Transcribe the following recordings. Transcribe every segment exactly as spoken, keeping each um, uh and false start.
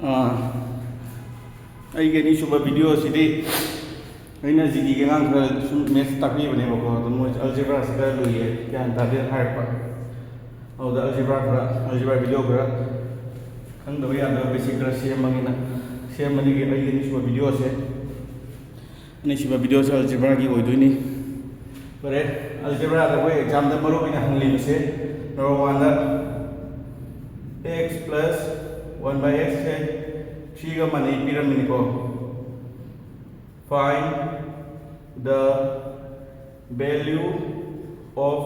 ꯑꯥ, ꯑꯩꯒꯤ ꯑꯅꯤꯁꯨꯕ ꯚꯤꯗꯤꯑꯣꯁꯤꯗꯤ ꯑꯩꯅ ꯖꯤꯗꯤꯒꯤ ꯑꯉꯥꯡ ꯈꯔ ꯁꯨꯝ ꯃꯦꯠꯁ ꯇꯥꯛꯄꯤꯕꯅꯦꯕꯀꯣ꯫ ꯑꯗꯨꯝ ꯃꯣꯏ ꯑꯜꯖꯦꯕ꯭ꯔꯥꯁꯤ ꯈꯔ ꯂꯨꯏꯌꯦ, ꯒ꯭ꯌꯥꯟ ꯇꯥꯗꯦꯅ ꯍꯥꯏꯔꯛꯄ꯫ ꯑꯗꯨꯗ ꯑꯜꯖꯦꯕ꯭ꯔꯥ ꯈꯔ, ꯑꯜꯖꯦꯕ꯭ꯔꯥ ꯚꯤꯗꯤꯑꯣ ꯈꯔ, ꯈꯪꯗꯕ ꯌꯥꯗꯕ ꯕꯦꯁꯤꯛ ꯈꯔ ꯁꯦꯝꯃꯒꯦꯅ ꯁꯦꯝꯕꯅꯤ ꯑꯩꯒꯤ ꯑꯅꯤꯁꯨꯕ ꯚꯤꯗꯤꯑꯣꯁꯦ꯫ ꯑꯅꯤꯁꯨꯕ ꯚꯤꯗꯤꯑꯣꯁꯦ ꯑꯜꯖꯦꯕ꯭ꯔꯥꯒꯤ ꯑꯣꯏꯗꯣꯏꯅꯤ꯫ ꯐꯔꯦ, ꯑꯜꯖꯦꯕ꯭ꯔꯥꯗ ꯑꯩꯈꯣꯏ ꯑꯦꯛꯖꯥꯝꯗ ꯃꯔꯨ ꯑꯣꯏꯅ ꯍꯪꯂꯤꯕꯁꯦ, ꯅꯝꯕꯔ ꯋꯥꯟꯗ x plus one by x ꯁꯦ ꯊ꯭ꯔꯤꯒ ꯃꯥꯟꯅꯩ ꯄꯤꯔꯝꯃꯤꯅꯤꯀꯣ꯫ Find the value of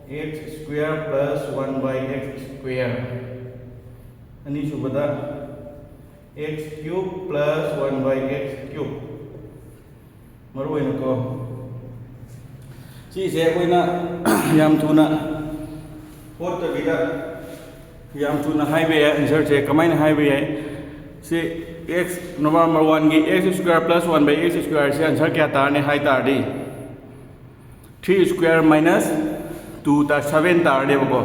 x square plus one by x square꯫ ꯑꯅꯤꯁꯨꯕꯗ x cube plus one by x cube꯫ ꯃꯔꯨ ꯑꯣꯏꯅꯀꯣ, ꯁꯤꯁꯦ ꯑꯩꯈꯣꯏꯅ ꯌꯥꯝ ꯊꯨꯅ ꯍꯣꯠꯇꯕꯤꯗ ꯌꯥꯝ ꯊꯨꯅ ꯍꯥꯏꯕ ꯌꯥꯏ ꯑꯟꯁꯔꯁꯦ꯫ ꯀꯃꯥꯏꯅ ꯍꯥꯏꯕ ꯌꯥꯏ? ꯁꯤ x, ꯅꯝꯕꯔ ꯋꯥꯟꯒꯤ x square plus one by x square say answer ꯀꯌꯥ ꯇꯥꯔꯅꯤ ꯍꯥꯏ ꯇꯥꯔꯗꯤ, three square minus two ꯇꯥ seven ꯇꯥꯔꯅꯦꯕꯀꯣ꯫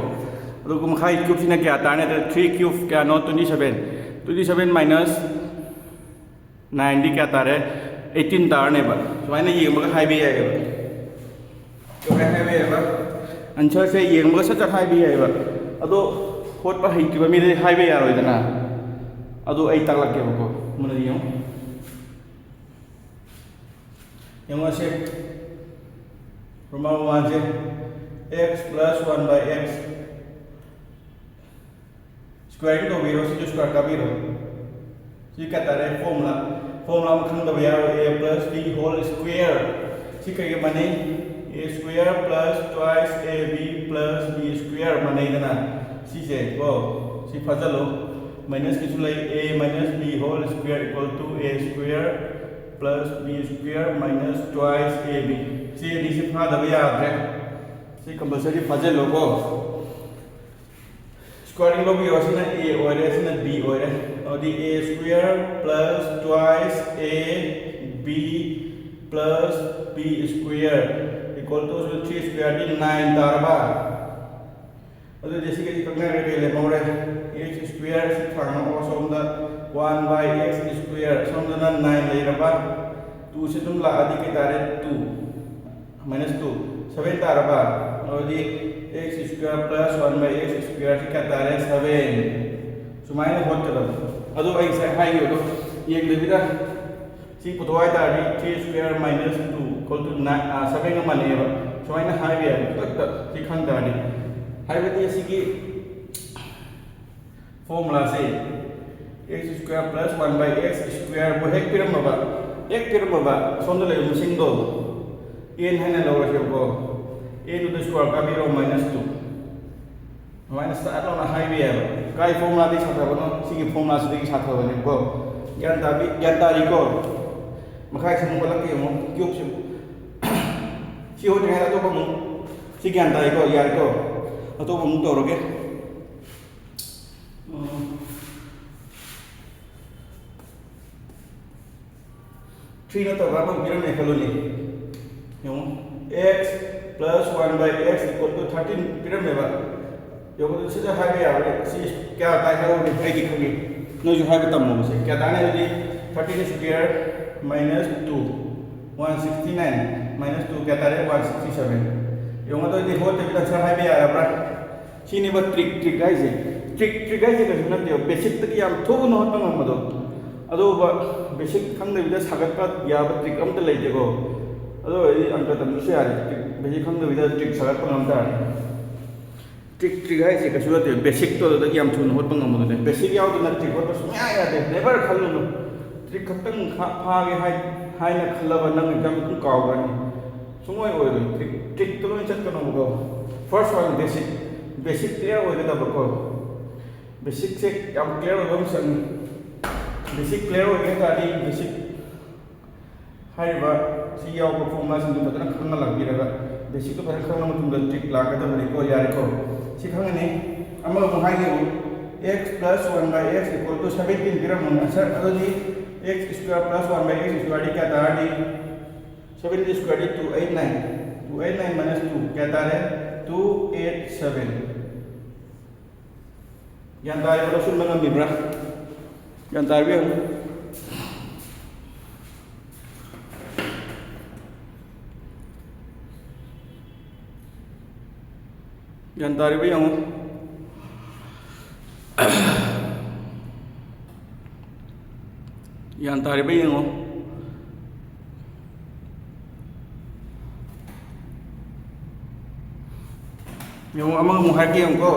ꯑꯗꯨꯒ ꯃꯈꯥꯏ ꯀ꯭ꯌꯨꯕꯁꯤꯅ ꯀꯌꯥ ꯇꯥꯔꯅꯤ? ꯑꯗꯨ three cube ꯀꯌꯥꯅꯣ? Twenty seven꯫ Twenty seven minus nineꯗꯤ ꯀꯌꯥ ꯇꯥꯔꯦ? Eighteen ꯇꯥꯔꯅꯦꯕ꯫ ꯁꯨꯃꯥꯏꯅ ꯌꯦꯡꯕꯒ ꯍꯥꯏꯕ ꯌꯥꯏꯑꯕ꯫ ꯀꯃꯥꯏꯅ ꯍꯥꯏꯕ ꯌꯥꯏꯕ? ꯑꯟꯁꯔꯁꯦ ꯌꯦꯡꯕꯒ ꯁꯠ ꯁꯠ ꯍꯥꯏꯕ ꯌꯥꯏꯕ꯫ ꯑꯗꯣ ꯍꯣꯠꯄ ꯍꯩꯇ꯭ꯔꯤꯕ ꯃꯤꯗꯗꯤ ꯍꯥꯏꯕ ꯌꯥꯔꯣꯏꯗꯅ꯫ ꯑꯗꯣ ꯑꯩ ꯇꯥꯛꯂꯛꯀꯦꯕꯀꯣ, ꯃꯨꯟꯅ ꯌꯦꯡꯉꯨ꯫ ꯌꯦꯡꯉꯣ ꯁꯦ, Roman ꯋꯥꯟꯁꯦ x plus one by x꯫ Squaring ꯇꯧꯕꯤꯔꯣ, ꯁꯤꯁꯨ square ꯀꯥꯕꯤꯔꯣ꯫ ꯁꯤ ꯀꯩ ꯍꯥꯏꯇꯥꯔꯦ? Formula꯫ Formula ꯑꯃ ꯈꯪꯗꯕ ꯌꯥꯔꯣꯏ, a plus b whole square꯫ ꯁꯤ ꯀꯩꯒ ꯃꯥꯟꯅꯩ? A square plus twice ab plus b square ꯃꯥꯟꯅꯩꯗꯅ꯫ ꯁꯤꯁꯦ ꯀꯣ, ꯁꯤ ꯐꯥꯖꯜꯂꯣ꯫ Minusꯀꯤꯁꯨ ꯂꯩ, a minus b whole square equal to a square plus b square minus twice ab꯫ ꯁꯤ ꯑꯅꯤꯁꯤ ꯐꯥꯗꯕ ꯌꯥꯗ꯭ꯔꯦ꯫ ꯁꯤ compulsory ꯐꯥꯖꯜꯂꯣꯀꯣ꯫ Squaring ꯂꯧꯕꯤꯔꯣ, ꯁꯤꯅ a ꯑꯣꯏꯔꯦ, ꯁꯤꯅ b ꯑꯣꯏꯔꯦ꯫ ꯑꯗꯨꯗꯤ a square plus twice ab plus b square equal to three squareꯗꯤ nine ꯇꯥꯔꯕ? ꯑꯗꯨꯗꯤ ꯁꯤꯒꯗꯤ ꯈꯪꯅꯔꯦ, ꯀꯩ ꯂꯩꯍꯧꯔꯦ? X square ꯁꯤ ꯊꯥꯡꯉꯛꯑꯣ ꯁꯣꯝꯗ, one by x square, ꯁꯣꯝꯗꯅ nine ꯂꯩꯔꯕ, two ꯁꯤ ꯑꯗꯨꯝ ꯂꯥꯛꯑꯗꯤ ꯀꯩ ꯇꯥꯔꯦ? Two minus two, seven ꯇꯥꯔꯕ? ꯑꯗꯨꯗꯤ x square plus one by x square ꯁꯤ ꯀꯌꯥ ꯇꯥꯔꯦ? Seven꯫ ꯁꯨꯃꯥꯏꯅ ꯍꯣꯠꯀꯗꯕ꯫ ꯑꯗꯨ ꯑꯩ ꯉꯁꯥꯏ ꯍꯥꯏꯈꯤꯕꯗꯣ ꯌꯦꯡꯗꯕꯤꯗ ꯁꯤ ꯄꯨꯊꯣꯛ ꯍꯥꯏ ꯇꯥꯔꯗꯤ, three square minus two equal to nine, seven ꯒ ꯃꯥꯟꯅꯩꯑꯕ꯫ ꯁꯨꯃꯥꯏꯅ ꯍꯥꯏꯕ ꯌꯥꯏ ꯈꯨꯗꯛꯇ, ꯁꯤ ꯈꯪ ꯇꯥꯔꯗꯤ꯫ ꯍꯥꯏꯕꯗꯤ ꯑꯁꯤꯒꯤ formula say x square plus one by x square ꯕꯨ ꯍꯦꯛ ꯄꯤꯔꯝꯃꯕ, ꯍꯦꯛ ꯄꯤꯔꯝꯃꯕ ꯁꯣꯝꯗ ꯂꯩꯕ ꯃꯁꯤꯡꯗꯣ n ꯍꯥꯏꯅ ꯂꯧꯔꯁꯦꯕꯀꯣ꯫ A to the square ꯀꯥꯕꯤꯔꯣ, minus two꯫ ꯑꯗꯨꯃꯥꯏꯅ ꯁꯠ ꯂꯥꯎꯅ ꯍꯥꯏꯕ ꯌꯥꯏꯕ꯫ ꯀꯥꯏ formula ꯗꯒꯤ ꯁꯥꯊꯕꯅꯣ? ꯁꯤꯒꯤ formula ꯁꯤꯗꯒꯤ ꯁꯥꯊꯕꯅꯦꯕꯀꯣ꯫ ꯒ꯭ꯌꯥꯟ ꯇꯥꯕꯤ-, ꯒ꯭ꯌꯥꯟ ꯇꯥꯔꯤꯀꯣ? ꯃꯈꯥꯏ ꯁꯤ ꯑꯃꯨꯛ ꯍꯣꯠꯂꯛꯀꯦ ꯌꯦꯡꯉꯣ, cube ꯁꯤ꯫ ꯁꯤ ꯍꯣꯠꯇ꯭ꯔꯤꯉꯩꯗ ꯑꯇꯣꯞꯄ ꯑꯃꯨꯛ, ꯁꯤ ꯒ꯭ꯌꯥꯟ ꯇꯥꯔꯤꯀꯣ? ꯌꯥꯔꯦꯀꯣ? ꯑꯇꯣꯞꯄ ꯑꯃꯨꯛ ꯇꯧꯔꯒꯦ꯫ ꯎꯝ꯫ Three ꯅꯠꯇꯕ ꯑꯃ ꯄꯤꯔꯝꯃꯦ ꯈꯜꯂꯨꯅꯦ꯫ ꯌꯦꯡꯉꯣ, x plus one by x equal to thirteen ꯄꯤꯔꯝꯃꯦꯕ꯫ ꯌꯦꯡꯉꯣ, ꯑꯗꯨ ꯁꯤꯗ ꯍꯥꯏꯕ ꯌꯥꯕꯅꯦ꯫ ꯁꯤ ꯀꯌꯥ ꯇꯥꯏ ꯍꯥꯏꯔꯛꯎꯅꯦ, ꯑꯩꯗꯤ ꯈꯪꯉꯦ꯫ ꯅꯣꯏꯁꯨ ꯍꯥꯏꯕ ꯇꯝꯃꯣꯕꯁꯦ꯫ ꯀꯌꯥ ꯇꯥꯅꯤ ꯑꯗꯨꯗꯤ? Thirteen square minus two, one sixty nine, minus two ꯀꯌꯥ ꯇꯥꯔꯦ? One sixty seven꯫ ꯌꯦꯡꯉꯣ, ꯑꯗꯨ ꯑꯣꯏꯗꯤ ꯍꯣꯠꯇꯕꯤꯗ answer ꯍꯥꯏꯕ ꯌꯥꯔꯕ꯭ꯔꯥ? ꯁꯤꯅꯦꯕ trick, trick ꯍꯥꯏꯁꯦ꯫ Trick, trick ꯍꯥꯏꯁꯦ ꯀꯩꯁꯨ ꯅꯠꯇꯦꯕ, basic ꯇꯒꯤ ꯌꯥꯝ ꯊꯨꯅ ꯍꯣꯠꯄ ꯉꯝꯕꯗꯣ꯫ ꯑꯗꯨꯒ basic ꯈꯪꯗꯕꯤꯗ ꯁꯥꯒꯠꯄ ꯌꯥꯕ trick ꯑꯝꯇ ꯂꯩꯇꯦꯀꯣ꯫ ꯑꯗꯨ ꯑꯣꯏꯔꯗꯤ ꯑꯪꯀ ꯇꯝꯗ꯭ꯔꯁꯨ ꯌꯥꯔꯦ, trick, basic ꯈꯪꯗꯕꯤꯗ trick ꯁꯥꯒꯠꯄ ꯉꯝ ꯇꯥꯔꯦ꯫ Trick, trick ꯍꯥꯏꯁꯦ ꯀꯩꯁꯨ ꯅꯠꯇꯦ, basic ꯇꯣ ꯑꯗꯨꯗꯒꯤ ꯌꯥꯝ ꯊꯨꯅ ꯍꯣꯠꯄ ꯉꯝꯕꯗꯨꯅꯦ꯫ Basic ꯌꯥꯎꯗꯅ trick ꯍꯣꯠꯄ ꯁꯨꯡꯌꯥ ꯌꯥꯗꯦ, never ꯈꯜꯂꯨꯅꯨ꯫ Trick ꯈꯛꯇꯪ ꯈꯥ-, ꯐꯥꯒꯦ ꯍꯥꯏ-, ꯍꯥꯏꯅ ꯈꯜꯂꯕ ꯅꯪ exam ꯑꯗꯨꯝ ꯀꯥꯎꯈ꯭ꯔꯅꯤ꯫ ꯁꯨꯡꯑꯣꯏ ꯑꯣꯏꯔꯣꯏ꯫ Trick, trick ꯇ ꯂꯣꯏ ꯆꯠꯀꯅꯣꯕꯀꯣ꯫ First one basic, basic clear ꯑꯣꯏꯒꯗꯕꯀꯣ꯫ Basic ꯁꯦ ꯌꯥꯝ clear ꯑꯣꯏꯕ ꯑꯃ ꯆꯪꯉꯤ꯫ Basic clear ꯑꯣꯏꯒꯦ ꯍꯥꯏ ꯇꯥꯔꯗꯤ basic ꯍꯥꯏꯔꯤꯕ ꯁꯤ ꯌꯥꯎꯕ formula ꯁꯤꯡꯗꯨ ꯐꯖꯅ ꯈꯪꯅ ꯂꯥꯛꯄꯤꯔꯒ, basic ꯇꯨ ꯐꯖꯅ ꯈꯪꯉ ꯃꯇꯨꯡꯗ trick ꯂꯥꯛꯀꯗꯕꯅꯤꯀꯣ꯫ ꯌꯥꯔꯦꯀꯣ? ꯁꯤ ꯈꯪꯉꯅꯤ꯫ ꯑꯃꯒ ꯑꯃꯨꯛ ꯍꯥꯏꯒꯦ꯫ X plus one by x equal to seventeen ꯄꯤꯔꯝꯃꯣꯅꯦ꯫ Answer ꯑꯗꯨꯗꯤ x square plus one by x square ꯗꯤ ꯀꯌꯥ ꯇꯥꯔꯅꯤ? Seven square ꯗꯤ two eight nine, two eight nine minus two ꯀꯌꯥ ꯇꯥꯔꯦ? Two eight seven꯫ ꯒ꯭ꯌꯥꯟ ꯇꯥꯔꯤꯕ? ꯂꯧꯁꯤꯟꯕ ꯉꯝꯃꯤꯕ꯭ꯔꯥ? ꯒ꯭ꯌꯥꯟ ꯇꯥꯔꯤꯕ ꯌꯦꯡꯉꯨ꯫ ꯒ꯭ꯌꯥꯟ ꯇꯥꯔꯤꯕ ꯌꯦꯡꯉꯨ꯫ ꯒ꯭ꯌꯥꯟ ꯇꯥꯔꯤꯕ ꯌꯦꯡꯉꯣ꯫ ꯌꯦꯡꯉꯣ, ꯑꯃꯒ ꯑꯃꯨꯛ ꯍꯥꯏꯔꯛꯀꯦ ꯌꯦꯡꯉꯨꯀꯣ꯫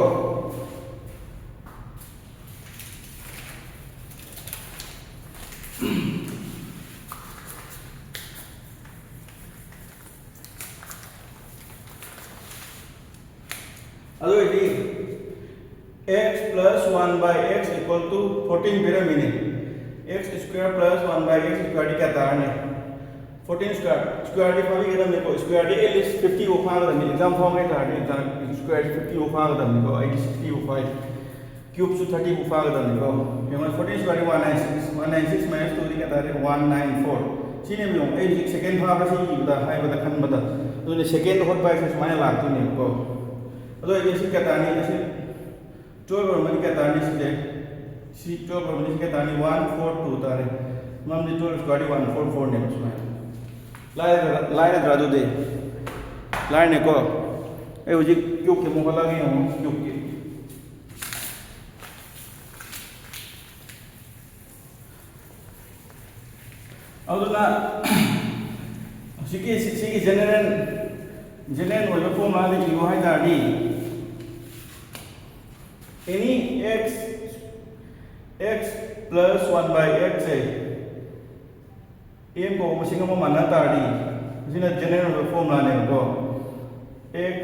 ꯑꯗꯨ ꯑꯣꯏꯔꯗꯤ x plus one by x equal to fourteen ꯄꯤꯔꯝꯃꯤꯅꯦ꯫ X square plus one by x square ꯗꯤ ꯀꯌꯥ ꯇꯥꯔꯅꯤ? Fourteen square, square D ꯐꯥꯕꯤꯒꯗꯕꯅꯤꯀꯣ꯫ Square D at least fifty ꯐꯥꯎ ꯐꯥꯒꯗꯕꯅꯤ꯫ Exam ꯐꯥꯎꯕ ꯍꯥꯏ ꯇꯥꯔꯗꯤ exam square ꯗꯤ fifty ꯐꯥꯎ ꯐꯥꯒꯗꯕꯅꯤꯀꯣ꯫ ꯑꯩꯗꯤ sixty ꯐꯥꯎ ꯐꯥꯏ꯫ Cube ꯁꯨ thirty ꯐꯥꯎ ꯐꯥꯒꯗꯕꯅꯤꯀꯣ꯫ ꯌꯦꯡꯉꯣ, fourteen square ꯗꯤ one ninety six, one ninety six minus two ꯗꯤ ꯀꯌꯥ ꯇꯥꯔꯦ? One nine four꯫ ꯁꯤꯅꯦꯕ, ꯌꯦꯡꯉꯣ, ꯑꯩ ꯍꯧꯖꯤꯛ second ꯐꯥꯕ꯭ꯔꯥ ꯁꯤ ꯏꯕꯗ, ꯍꯥꯏꯕꯗ, ꯈꯟꯕꯗ꯫ ꯑꯗꯨꯅ second ꯗ ꯍꯣꯠꯄ ꯍꯥꯏꯁꯦ ꯁꯨꯃꯥꯏꯅ ꯂꯥꯛꯇꯣꯏꯅꯦꯕꯀꯣ꯫ ꯑꯗꯣ ꯑꯩꯗꯤ ꯁꯤ ꯀꯌꯥ ꯇꯥꯔꯅꯤ? ꯑꯁꯤ twelve ꯑꯣꯏꯔꯝꯃꯗꯤ ꯀꯌꯥ ꯇꯥꯔꯅꯤ ꯁꯤꯁꯦ? ꯁꯤ twelve ꯑꯣꯏꯔꯝꯃꯗꯤ ꯁꯤ ꯀꯌꯥ ꯇꯥꯔꯅꯤ? One four two ꯇꯥꯔꯦ꯫ ꯃꯔꯝꯗꯤ twelve square ꯗꯤ one four four ꯅꯦꯕ ꯁꯨꯃꯥꯏꯅ꯫ ꯂꯥꯏꯔꯗ꯭ꯔꯥ, ꯂꯥꯏꯔꯗ꯭ꯔꯥ ꯑꯗꯨꯗꯤ? ꯂꯥꯏꯔꯅꯦꯀꯣ꯫ ꯑꯩ ꯍꯧꯖꯤꯛ cube ꯀꯤ ꯑꯃꯨꯛ ꯍꯣꯠꯂꯛꯑꯒꯦ ꯌꯦꯡꯉꯣ, cube ꯀꯤ꯫ ꯑꯗꯨꯅ ꯍꯧꯖꯤꯛꯀꯤ ꯁꯤ-, ꯁꯤꯒꯤ general, general ꯑꯣꯏꯕ formula ꯗ ꯏꯌꯨ ꯍꯥꯏ ꯇꯥꯔꯗꯤ, any x, x plus one by x say m ꯀꯧꯕ ꯃꯁꯤꯡ ꯑꯃ ꯃꯥꯟꯅ ꯇꯥꯔꯗꯤ, ꯃꯁꯤꯅ general ꯑꯣꯏꯕ formula ꯅꯦꯕꯀꯣ꯫ X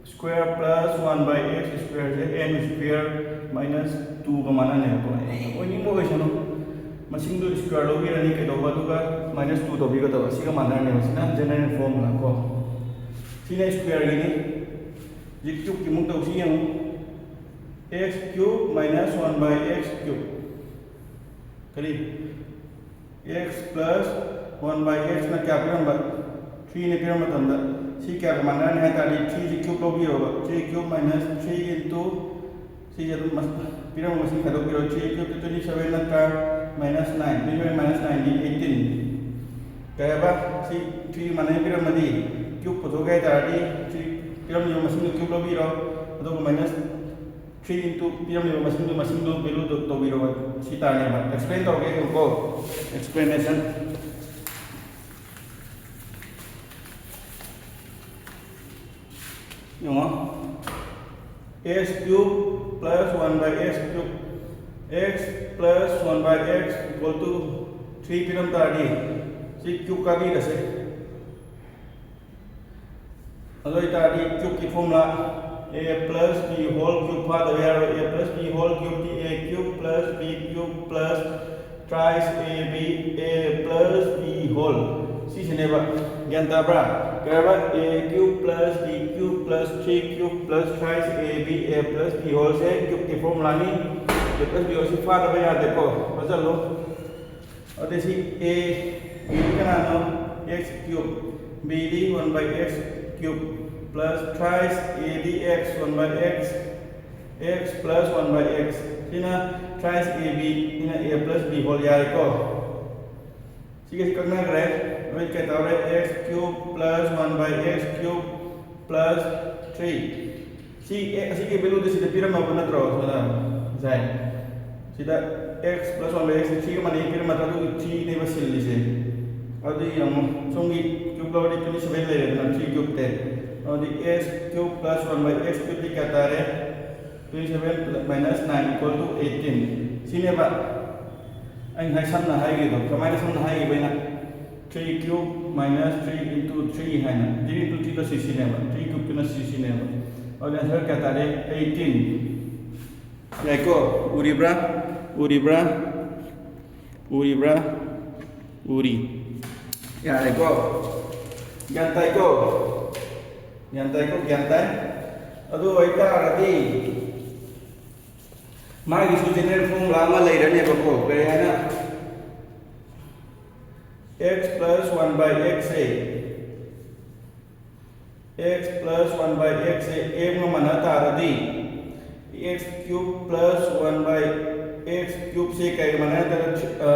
square plus one by x square say n square minus two ꯒ ꯃꯥꯟꯅꯅꯦꯕꯀꯣ꯫ ꯑꯦꯅꯤ ꯑꯣꯏꯅꯤꯡꯕ ꯑꯣꯏꯁꯅꯨ, ꯃꯁꯤꯡꯗꯨ square ꯂꯧꯕꯤꯔꯅꯤ, ꯀꯩꯗꯧꯕ, ꯑꯗꯨꯒ minus two ꯇꯧꯕꯤꯒꯗꯕ, ꯁꯤꯒ ꯃꯥꯟꯅꯔꯅꯦꯕ꯫ ꯁꯤꯅ general formula ꯀꯣ꯫ ꯁꯤꯅ square ꯒꯤꯅꯤ꯫ ꯍꯧꯖꯤꯛ cube ꯀꯤ ꯑꯃꯨꯛ ꯇꯧꯁꯤ ꯌꯦꯡꯉꯨ꯫ X cube minus one by x cube꯫ ꯀꯔꯤ? X plus one by x ꯅ ꯀꯌꯥ ꯄꯤꯔꯝꯕ? Three ꯅ ꯄꯤꯔꯝꯕ ꯃꯇꯝꯗ, ꯁꯤ ꯀꯌꯥꯒ ꯃꯥꯟꯅꯔꯅꯤ ꯍꯥꯏ ꯇꯥꯔꯗꯤ, three ꯁꯤ cube ꯂꯧꯕꯤꯔꯣꯕ꯫ Three cube minus three into ꯁꯤꯁꯦ ꯑꯗꯨꯝ ꯃꯁ-, ꯄꯤꯔꯝꯕ ꯃꯁꯤꯡ ꯈꯥꯏꯗꯣꯛꯄꯤꯔꯣ꯫ Three cube twenty seven ꯅꯠꯇ꯭ꯔꯥ? Minus nine, twenty seven minus nine ꯗꯤ eighteen꯫ ꯀꯩ ꯍꯥꯏꯕ? ꯁꯤ three ꯃꯥꯟꯅꯩ ꯄꯤꯔꯝꯃꯗꯤ, cube ꯄꯨꯊꯣꯛꯀꯦ ꯍꯥꯏ ꯇꯥꯔꯗꯤ, three ꯄꯤꯔꯝꯃꯤꯕ ꯃꯁꯤꯡꯗꯨ cube ꯂꯧꯕꯤꯔꯣ, ꯑꯗꯨꯒ minus three into ꯄꯤꯔꯝꯃꯤꯕ ꯃꯁꯤꯡꯗꯨ, ꯃꯁꯤꯡꯗꯨ value ꯗꯣ ꯇꯧꯕꯤꯔꯣ꯫ ꯁꯤ ꯇꯥꯔꯅꯦꯕ꯫ Explain ꯇꯧꯔꯒꯦ ꯌꯦꯡꯉꯨꯀꯣ꯫ Explanation꯫ ꯌꯦꯡꯉꯣ, x cube plus one by x cube, x plus one by x equal to three ꯄꯤꯔꯝ ꯇꯥꯔꯗꯤ, ꯁꯤ cube ꯀꯥꯕꯤꯔꯁꯦ꯫ ꯑꯗꯨ ꯑꯣꯏꯇꯥꯔꯗꯤ cube ꯀꯤ formula, a plus b whole cube ꯐꯥꯗꯕ ꯌꯥꯔꯣꯏ꯫ A plus b whole cube D a cube plus b cube plus thrice ab a plus b whole, ꯁꯤꯁꯤꯅꯦꯕ꯫ ꯒ꯭ꯌꯥꯟ ꯇꯥꯕ꯭ꯔꯥ? ꯀꯩ ꯍꯥꯏꯕ? A cube plus b cube plus three cube plus thrice ab a plus b whole say cube ꯀꯤ formula ꯅꯤ꯫ A plus b whole ꯁꯤ ꯐꯥꯗꯕ ꯌꯥꯗꯦꯀꯣ, ꯐꯥꯖꯜꯂꯨ꯫ ꯑꯗꯨꯗꯤ ꯁꯤ a, b ꯗꯤ ꯀꯅꯥꯅꯣ? X cube꯫ B D one by x cube plus thrice a D x, one by x, x plus one by x꯫ ꯁꯤꯅ thrice ab, ꯁꯤꯅ a plus b whole ꯌꯥꯔꯦꯀꯣ꯫ ꯁꯤꯒ ꯁꯤ ꯀꯛꯅꯈ꯭ꯔꯦ꯫ ꯑꯗꯨꯗꯤ ꯀꯩ ꯇꯧꯔꯦ? X cube plus one by x cube plus three꯫ ꯁꯤ, ꯑꯦ, ꯑꯁꯤꯒꯤ value ꯗꯤ ꯁꯤꯗ ꯄꯤꯔꯝꯃꯕ ꯅꯠꯇ꯭ꯔꯣ? ꯁꯤꯗ ꯉꯁꯥꯏ ꯁꯤꯗ x plus one by x ꯁꯤ three ꯒ ꯃꯥꯟꯅꯩ ꯄꯤꯔꯝꯃꯗ꯭ꯔꯥ? ꯑꯗꯨꯒꯤ three ꯅꯦꯕ ꯁꯤꯜꯂꯤꯁꯦ꯫ ꯑꯗꯨꯗꯤ ꯌꯦꯡꯉꯣ, ꯁꯣꯝꯒꯤ cube ꯂꯧꯔꯗꯤ twenty seven ꯂꯩꯔꯦꯗꯅ, three cube ꯇꯦ꯫ ꯑꯗꯨꯗꯤ x cube plus one by x cube ꯗꯤ ꯀꯌꯥ ꯇꯥꯔꯦ? Twenty seven minus nine equal to eighteen꯫ ꯁꯤꯅꯦꯕ ꯑꯩ ꯉꯁꯥꯏ ꯁꯝꯅ ꯍꯥꯏꯈꯤꯕꯗꯣ꯫ ꯀꯃꯥꯏꯅ ꯁꯝꯅ ꯍꯥꯏꯈꯤꯕ ꯑꯩꯅ? Three cube minus three into three ꯍꯥꯏꯅ꯫ Three into three ꯗꯣ ꯁꯤ ꯁꯤꯅꯦꯕ, three cube ꯇꯨꯅ ꯁꯤ ꯁꯤꯅꯦꯕ꯫ ꯑꯗꯨꯗꯤ answer ꯀꯌꯥ ꯇꯥꯔꯦ? Eighteen꯫ ꯌꯥꯏꯀꯣ? ꯎꯔꯤꯕ꯭ꯔꯥ? ꯎꯔꯤꯕ꯭ꯔꯥ? ꯎꯔꯤꯕ꯭ꯔꯥ? ꯎꯔꯤ꯫ ꯌꯥꯔꯦꯀꯣ? ꯒ꯭ꯌꯥꯟ ꯇꯥꯏꯀꯣ? ꯒ꯭ꯌꯥꯟ ꯇꯥꯏꯀꯣ? ꯒ꯭ꯌꯥꯟ ꯇꯥꯏ? ꯑꯗꯨ ꯑꯣꯏꯇꯥꯔꯒꯗꯤ ꯃꯥꯒꯤꯁꯨ general formula ꯑꯃ ꯂꯩꯔꯅꯦꯕꯀꯣ꯫ ꯀꯔꯤ ꯍꯥꯏꯅ? X plus one by x say, x plus one by x say m ꯒ ꯃꯥꯟꯅ ꯇꯥꯔꯗꯤ, x cube plus one by x cube ꯁꯦ ꯀꯩꯒ ꯃꯥꯟꯅꯔꯦ? ꯑ,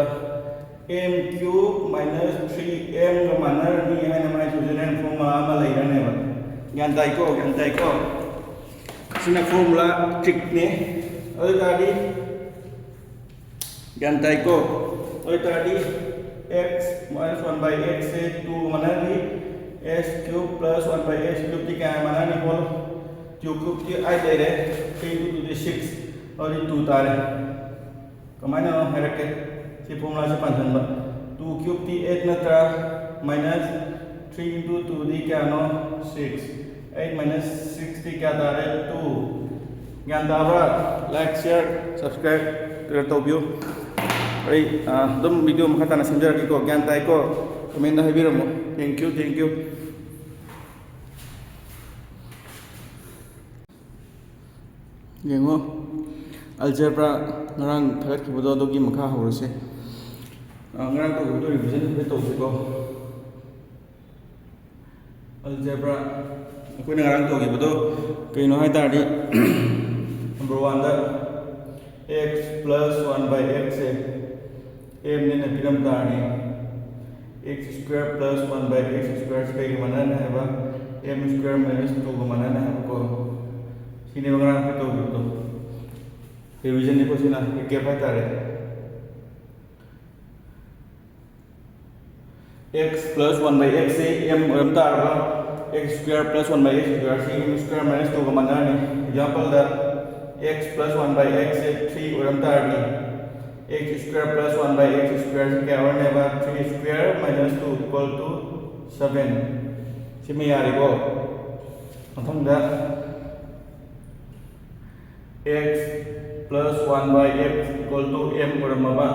m cube minus three m ꯒ ꯃꯥꯟꯅꯔꯅꯤ ꯍꯥꯏꯅ ꯃꯥꯏ ꯁꯨꯖꯅꯦꯟ ꯐꯣꯔꯃꯨꯂꯥ ꯑꯃ ꯂꯩꯔꯅꯦꯕ꯫ ꯒ꯭ꯌꯥꯟ ꯇꯥꯏꯀꯣ? ꯒ꯭ꯌꯥꯟ ꯇꯥꯏꯀꯣ? ꯁꯤꯅ ꯐꯣꯔꯃꯨꯂꯥ ꯇ꯭ꯔꯤꯛꯅꯦ꯫ ꯑꯗꯨ ꯑꯣꯏ ꯇꯥꯔꯗꯤ ꯒ꯭ꯌꯥꯟ ꯇꯥꯏꯀꯣ? ꯑꯗꯨ ꯑꯣꯏ ꯇꯥꯔꯗꯤ x minus one by x ꯁꯦ two ꯃꯥꯟꯅꯔꯅꯤ, x cube plus one by x cube ꯇꯤ ꯀꯌꯥ ꯃꯥꯟꯅꯔꯅꯤ? ꯍꯣꯜ two cube ꯇꯤ eight ꯂꯩꯔꯦ, three into two ꯗꯤ six, ꯑꯗꯨꯗꯤ two ꯇꯥꯔꯦ꯫ ꯀꯃꯥꯏꯅꯅꯣ ꯍꯥꯏꯔꯛꯀꯦ꯫ ꯁꯤ ꯐꯣꯔꯃꯨꯂꯥꯁꯦ ꯄꯥꯟꯁꯤꯟꯕ꯫ Two cube ꯇꯤ eight ꯅꯠꯇ꯭ꯔꯥ? Minus three into two ꯗꯤ ꯀꯌꯥꯅꯣ? Six꯫ Eight minus six ꯇꯤ ꯀꯌꯥ ꯇꯥꯔꯦ? Two꯫ ꯒ꯭ꯌꯥꯟ ꯇꯥꯕ꯭ꯔꯥ? Like, share, subscribe ꯇꯧꯕꯤꯌꯨ꯫ ꯑꯩ, ꯑ, ꯑꯗꯨꯝ video ꯃꯈꯥ ꯇꯥꯅ ꯁꯦꯝꯖꯔꯛꯀꯦꯀꯣ꯫ ꯒ꯭ꯌꯥꯟ ꯇꯥꯏꯀꯣ? Comment ꯇ ꯍꯥꯏꯕꯤꯔꯝꯃꯣ꯫ Thank you, thank you꯫ ꯌꯦꯡꯉꯣ, algebra ꯉꯔꯥꯡ ꯊꯥꯒꯠꯈꯤꯕꯗꯣ, ꯑꯗꯨꯒꯤ ꯃꯈꯥ ꯍꯧꯔꯁꯦ꯫ ꯑ, ꯉꯔꯥꯡ ꯇꯧꯈꯤꯕꯗꯣ revision ꯍꯥꯏꯐꯦꯠ ꯇꯧꯁꯤꯀꯣ꯫ Algebra ꯑꯩꯈꯣꯏꯅ ꯉꯔꯥꯡ ꯇꯧꯈꯤꯕꯗꯣ ꯀꯩꯅꯣ ꯍꯥꯏ ꯇꯥꯔꯗꯤ, number one the x plus one by x say m ꯅꯦꯅ ꯄꯤꯔꯝ ꯇꯥꯔꯗꯤ, x square plus one by x square ꯁꯤ ꯀꯩꯒ ꯃꯥꯟꯅꯅꯤ ꯍꯥꯏꯕ? M square minus two ꯒ ꯃꯥꯟꯅꯅꯤ ꯍꯥꯏꯕꯀꯣ꯫ ꯁꯤꯅꯦꯕ ꯉꯔꯥꯡ ꯑꯩꯈꯣꯏ ꯇꯧꯈꯤꯕꯗꯣ꯫ Revision ꯅꯤꯀꯣ ꯁꯤꯅ, recap ꯍꯥꯏ ꯇꯥꯔꯦ꯫ X plus one by x say m ꯑꯣꯏꯔꯝ ꯇꯥꯔꯕ, x square plus one by x square ꯁꯤ m square minus two ꯒ ꯃꯥꯟꯅꯔꯅꯤ꯫ Example the x plus one by x say three ꯑꯣꯏꯔꯝ ꯇꯥꯔꯗꯤ, x square plus one by x square ꯁꯤ ꯀꯌꯥ ꯑꯣꯏꯔꯅꯦꯕ? Three square minus two equal to seven꯫ ꯁꯤꯃ ꯌꯥꯔꯦꯀꯣ꯫ ꯃꯊꯪꯗ x plus one by x equal to m ꯑꯣꯏꯔꯝꯃꯕ,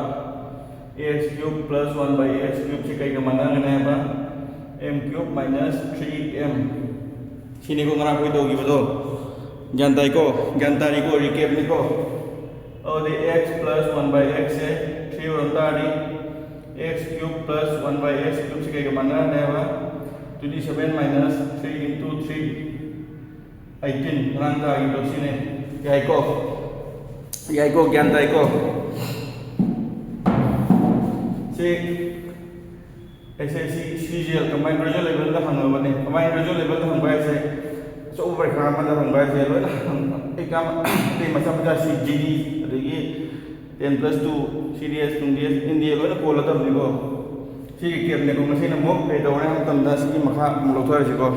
x cube plus one by x cube ꯁꯤ ꯀꯩꯒ ꯃꯥꯟꯅꯒꯅꯤ ꯍꯥꯏꯕ? M cube minus three m꯫ ꯁꯤꯅꯤꯀꯣ ꯉꯔꯥꯡ ꯑꯩꯈꯣꯏ ꯇꯧꯈꯤꯕꯗꯣ꯫ ꯒ꯭ꯌꯥꯟ ꯇꯥꯏꯀꯣ? ꯒ꯭ꯌꯥꯟ ꯇꯥꯔꯤꯀꯣ? Recap ꯅꯤꯀꯣ꯫ ꯑꯗꯨꯗꯤ x plus one by x say three ꯑꯣꯏꯔꯝ ꯇꯥꯔꯗꯤ, x cube plus one by x cube ꯁꯤ ꯀꯩꯒ ꯃꯥꯟꯅꯔꯅꯤ ꯍꯥꯏꯕ? Twenty seven minus three into three, eighteen꯫ ꯉꯔꯥꯡ ꯇꯥꯈꯤꯕꯗꯣ ꯁꯤꯅꯦ꯫ ꯌꯥꯏꯀꯣ? ꯌꯥꯏꯀꯣ? ꯒ꯭ꯌꯥꯟ ꯇꯥꯏꯀꯣ? ꯁꯤ ꯑꯩꯁꯦ ꯁꯤ C G L, combine graduate ꯂꯦꯚꯦꯜꯗ ꯍꯪꯉꯕꯅꯦ꯫ ꯀꯝꯕꯥꯏꯟ ꯒ꯭ꯔꯦꯖꯨꯋꯦꯠ ꯂꯦꯚꯦꯜꯗ ꯍꯪꯕ ꯍꯥꯏꯁꯦ, ꯑꯆꯧꯕ ꯄꯔꯤꯈꯥ ꯑꯃꯗ ꯍꯪꯕ ꯍꯥꯏꯁꯦ ꯂꯣꯏꯅ ꯍꯪ-, ꯑꯦꯛꯖꯥꯝ ꯑꯇꯩ ꯃꯆꯥ ꯃꯆꯥ, ꯁꯤ ꯖꯤ ꯗꯤ, ꯑꯗꯒꯤ ꯇꯦꯟ ꯄ꯭ꯂꯁ ꯇꯨ, ꯁꯤ ꯗꯤ ꯑꯦꯁ, ꯅꯨꯡ ꯗꯤ ꯑꯦꯁ, ꯑꯦꯟ ꯗꯤ ꯑꯦ ꯂꯣꯏꯅ ꯀꯣꯜꯂꯗꯕꯅꯤꯀꯣ꯫ ꯁꯤꯒꯤ ꯀꯦꯞꯅꯦꯀꯣ꯫ ꯉꯁꯤꯅ ꯑꯃꯨꯛ ꯀꯩ ꯇꯧꯔꯦ ꯍꯥꯏꯕ ꯃꯇꯝꯗ ꯁꯤꯒꯤ ꯃꯈꯥ ꯑꯃꯨꯛ ꯂꯧꯊꯔꯁꯤꯀꯣ꯫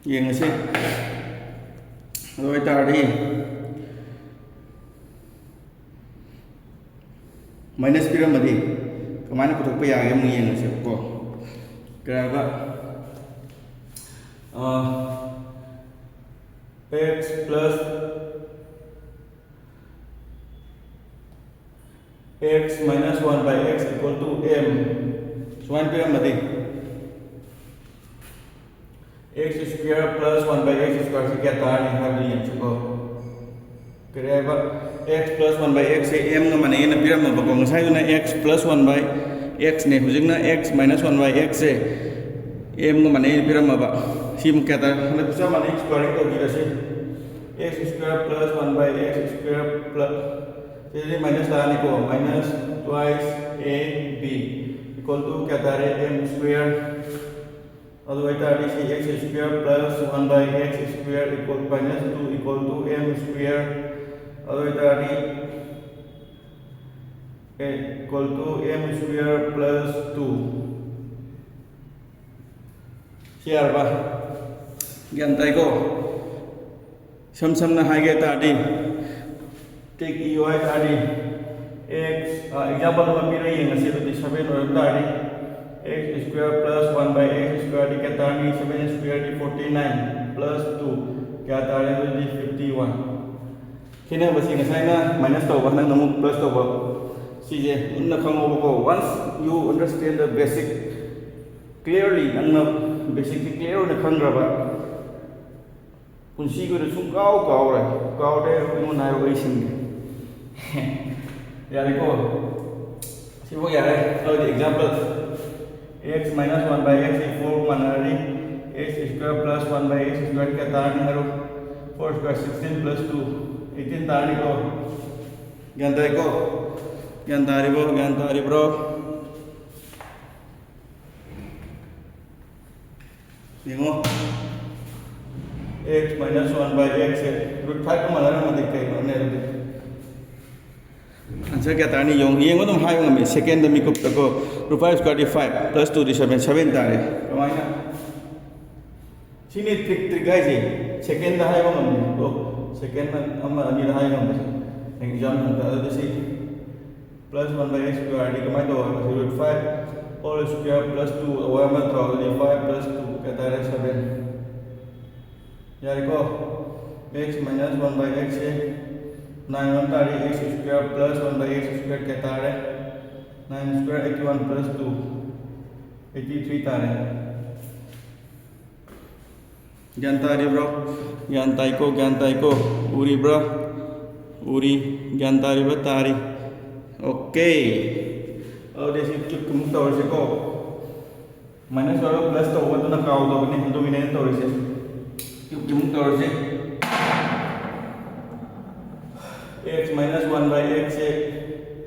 ꯌꯦꯡꯉꯁꯤ꯫ ꯑꯗꯨ ꯑꯣꯏꯇꯥꯔꯗꯤ ꯃꯥꯏꯅꯁ ꯄꯤꯔꯝꯃꯗꯤ ꯀꯃꯥꯏꯅ ꯄꯨꯊꯣꯛꯄ ꯌꯥꯒꯦ ꯑꯃꯨꯛ ꯌꯦꯡꯉꯁꯦꯕꯀꯣ꯫ ꯀꯩ ꯍꯥꯏꯕ? X plus x minus one by x equal to m ꯁꯨꯃꯥꯏꯅ ꯄꯤꯔꯝꯃꯗꯤ, x square plus one by x square ꯁꯤ ꯀꯌꯥ ꯇꯥꯔꯅꯤ ꯍꯥꯏꯕꯗꯨ ꯌꯦꯡꯁꯤꯀꯣ꯫ ꯀꯔꯤ ꯍꯥꯏꯕ? X plus one by x say m ꯒ ꯃꯥꯟꯅꯩꯅ ꯄꯤꯔꯝꯃꯕꯀꯣ꯫ ꯉꯁꯥꯏꯗꯨꯅ x plus one by x ꯅꯦ, ꯍꯧꯖꯤꯛꯅ x minus one by x say m ꯒ ꯃꯥꯟꯅꯩꯅ ꯄꯤꯔꯝꯃꯕ꯫ ꯁꯤ ꯑꯃꯨꯛ ꯀꯌꯥ ꯇꯥꯔꯦ? ꯍꯟꯗꯛ ꯆꯞ ꯃꯥꯟꯅꯩ, square ꯇꯧꯕꯤꯔꯁꯤ꯫ X square plus one by x square plus, ꯁꯤꯗꯤ ꯃꯥꯏꯅꯁ ꯂꯥꯛꯑꯅꯤꯀꯣ, minus twice a b equal to ꯀꯌꯥ ꯇꯥꯔꯦ? M square꯫ ꯑꯗꯨ ꯑꯣꯏꯇꯥꯔꯗꯤ ꯁꯤ x square plus one by x square equal minus two equal to m square, ꯑꯗꯨ ꯑꯣꯏꯇꯥꯔꯗꯤ equal to m square plus two꯫ ꯁꯤ ꯌꯥꯔꯕ? ꯒ꯭ꯌꯥꯟ ꯇꯥꯏꯀꯣ? ꯏꯁꯝ ꯁꯝꯅ ꯍꯥꯏꯒꯦ ꯇꯥꯔꯗꯤ, ꯀꯩ ꯏꯌꯨ ꯍꯥꯏ ꯇꯥꯔꯗꯤ, x, ꯑ, example ꯑꯃ ꯄꯤꯔ ꯌꯦꯡꯉꯁꯤ꯫ ꯑꯗꯨꯗꯤ seven ꯑꯣꯏꯔꯝ ꯇꯥꯔꯗꯤ, x square plus one by x square ꯗꯤ ꯀꯌꯥ ꯇꯥꯔꯅꯤ? Seven square ꯗꯤ forty nine plus two, ꯀꯌꯥ ꯇꯥꯔꯦ? ꯑꯗꯨꯗꯤ fifty one꯫ ꯈꯦꯠꯅꯕꯁꯤ ꯉꯁꯥꯏꯅ ꯃꯥꯏꯅꯁ ꯇꯧꯕ, ꯍꯟꯗꯛꯅ ꯑꯃꯨꯛ ꯄ꯭ꯂꯁ ꯇꯧꯕ꯫ ꯁꯤꯁꯦ ꯃꯨꯟꯅ ꯈꯪꯉꯣꯕꯀꯣ꯫ Once you understand the basic clearly, ꯅꯪꯅ ꯕꯦꯁꯤꯛꯁꯤ ꯀ꯭ꯂꯤꯌꯥꯔ ꯑꯣꯏꯅ ꯈꯪꯈ꯭ꯔꯕ, ꯄꯨꯟꯁꯤꯒꯤ ꯑꯣꯏꯅ ꯁꯨꯡ ꯀꯥꯎ ꯀꯥꯎꯔꯣꯏ꯫ ꯀꯥꯎꯔꯦ, ꯑꯩꯉꯣꯟꯗ ꯍꯥꯏꯔꯣ, ꯑꯩ ꯁꯤꯟꯒꯦ꯫ ꯌꯥꯔꯦꯀꯣ? ꯁꯤꯐꯥꯎ ꯌꯥꯔꯦ꯫ ꯑꯗꯨꯗꯤ example, x minus one by x ꯁꯤ four ꯃꯥꯟꯅꯔꯅꯤ, x square plus one by x square ꯀꯌꯥ ꯇꯥꯔꯅꯤ ꯍꯥꯏꯔꯣ? Four square sixteen plus two, eighteen ꯇꯥꯔꯅꯤꯀꯣ? ꯒ꯭ꯌꯥꯟ ꯇꯥꯏꯀꯣ? ꯒ꯭ꯌꯥꯟ ꯇꯥꯔꯤꯕꯣ? ꯒ꯭ꯌꯥꯟ ꯇꯥꯔꯤꯕ꯭ꯔꯣ? ꯌꯦꯡꯉꯣ, x minus one by x say root five ꯀ ꯃꯥꯟꯅꯔꯝꯃꯗꯤ ꯀꯩꯅꯣꯅꯦ ꯑꯗꯨꯗꯤ? Answer ꯀꯌꯥ ꯇꯥꯔꯅꯤ ꯌꯦꯡꯉꯣ꯫ ꯌꯦꯡꯉꯣ, ꯑꯗꯨꯝ ꯍꯥꯏꯕ ꯉꯝꯃꯤ꯫ Second ꯗ ꯃꯤꯀꯨꯞꯇꯀꯣ, root five square ꯗꯤ five, plus two ꯗꯤ seven, seven ꯇꯥꯔꯦ꯫ ꯀꯃꯥꯏꯅ? ꯁꯤꯅꯤ trick, trick ꯍꯥꯏꯁꯦ꯫ Second ꯗ ꯍꯥꯏꯕ ꯉꯝꯃꯦꯀꯣ꯫ Second ꯑꯃ ꯑꯅꯤꯗ ꯍꯥꯏꯕ ꯉꯝꯕꯁꯦ꯫ Exam ꯍꯪꯕꯗ ꯑꯗꯨꯗꯤ ꯁꯤ plus one by x square ꯗꯤ ꯀꯃꯥꯏꯅ ꯇꯧꯕ ꯍꯥꯏꯕꯁꯤ? Root five whole square plus two ꯑꯋꯥꯏ ꯑꯃ ꯇꯧꯔꯒꯗꯤ five plus two ꯀꯌꯥ ꯇꯥꯔꯦ? Seven꯫ ꯌꯥꯔꯦꯀꯣ? X minus one by x say nine ꯑꯣꯏ ꯇꯥꯔꯗꯤ x square plus one by x square ꯀꯌꯥ ꯇꯥꯔꯦ? Nine square eighty one plus two, eighty three ꯇꯥꯔꯦ꯫ ꯒ꯭ꯌꯥꯟ ꯇꯥꯔꯤꯕ꯭ꯔꯣ? ꯒ꯭ꯌꯥꯟ ꯇꯥꯏꯀꯣ? ꯒ꯭ꯌꯥꯟ ꯇꯥꯏꯀꯣ? ꯎꯔꯤꯕ꯭ꯔꯥ? ꯎꯔꯤ꯫ ꯒ꯭ꯌꯥꯟ ꯇꯥꯔꯤꯕ꯭ꯔꯥ? ꯇꯥꯔꯤ꯫ Okay꯫ ꯑꯗꯨꯗꯤ ꯁꯤ cube ꯀꯤ ꯑꯃꯨꯛ ꯇꯧꯔꯁꯤꯀꯣ꯫ Minus ꯇꯧꯔꯒ plus ꯇꯧꯕꯗꯨꯅ ꯀꯥꯎꯗꯕꯅꯤ, ꯑꯗꯨꯒꯤꯅꯦ ꯑꯩꯅ ꯇꯧꯔꯤꯁꯦ꯫ Cube ꯀꯤ ꯑꯃꯨꯛ ꯇꯧꯔꯁꯤ꯫ X minus one by x say